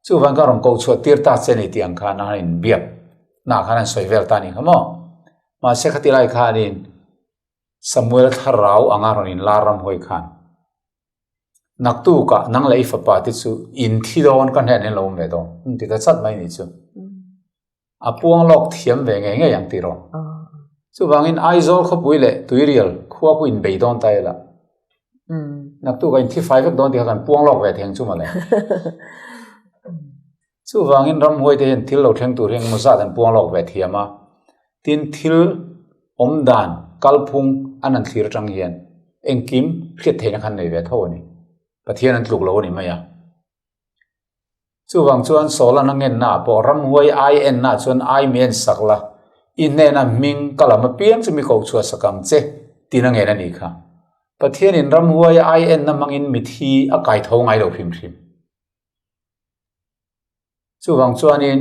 chuvang ka rawn koh chhuah tir ta che ni tih ang khan a han inbiak naah khan an sawi vel ta a nih kha maw. Mahse khati lai khanin Samuel thlarau anga rawn inlar ramhuai khan naktukah nang leh i fapa te chu in thi dawn ka hnen in lo awm ve dawn an ti ta chat mai nih chu. A puang lawk thiam ve ngei ngei ang tiraw. Chuvangin Aizawl khawpui leh Tuirial khua pawh inbei dawn ta ila. Naktuk a inthi fai vek dawn tih kha kan puang lawk ve thei ang chu mawle. Chuvangin ramhuai te hian thil lo thleng tur hi engemaw zat an puang lawk ve thiam a. Tin thil awm dan kalphung an han thlir atang hian engkim hriat theihna khan nei ve tho a ni. Pathian an tluk lo a ni mai a. Chuvang chuan Sawlan a ngennaah pawh ramhuai ai ennaah chuan ai mi en sak la, i hnena hming ka lam apiang chu mi koh chhuah sak ang che, tiin a ngen a nih kha. Pathianin ramhuai ai enna hmangin mithi a kai tho ngai lo hrim hrim. Chuvang chuanin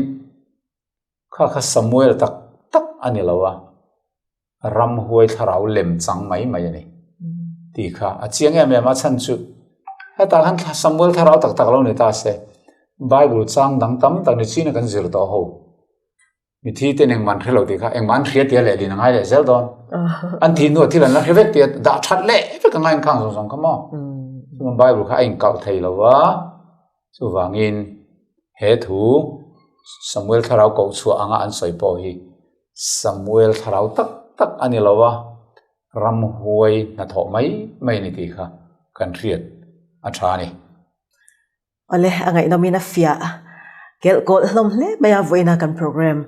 kha kha Samuel tak tak a ni lo a. Ramhuai thlarau lem chang mai mai a ni tih kha a chiang em em a chhan chu hetah khan Samuel thlarau tak tak lo ni ta se Bible chang dang tam tak ni chin a kan zir tawh ho mithi ten engmah an hre lo tih kha engmah an hria tia lehlin a ngai leh zel dawn an thih hnuah thil an la hre vek tia dah that leh vek a ngai ang khang zawng zawng kha maw chuan Bible kha a inkalh thei lo va chuvangin he thu Samuel thlarau koh chhuah anga an sawi pawh hi Samuel thlarau tak tak a ni lo a, ramhuai hnathawh mai mai a ni tih kha kan hriat a tha a ni. Awle, a ngaihnawmin a fiah kelh kawlh hlawm hle mai a, vawiina kan program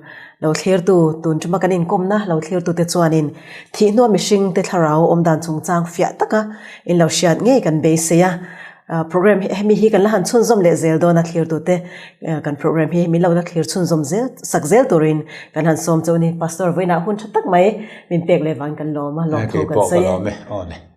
lo thlirtu tun tuma kan inkawmna lo thlirtute chuanin thih hnua mihringte thlarau awmdan chungchang fiah taka in lo hriat ngei kan beisei a. Program hemi hi kan la han chhunzawm leh zel dawn a thlirtute kan program hi min lo la thlir chhunzawm zel sak zel turin kan han sawm chauh a ni. Pastor vawiinah hun tha tak mai min pek leh vang kan lawm a, lawmthu kan sawi e.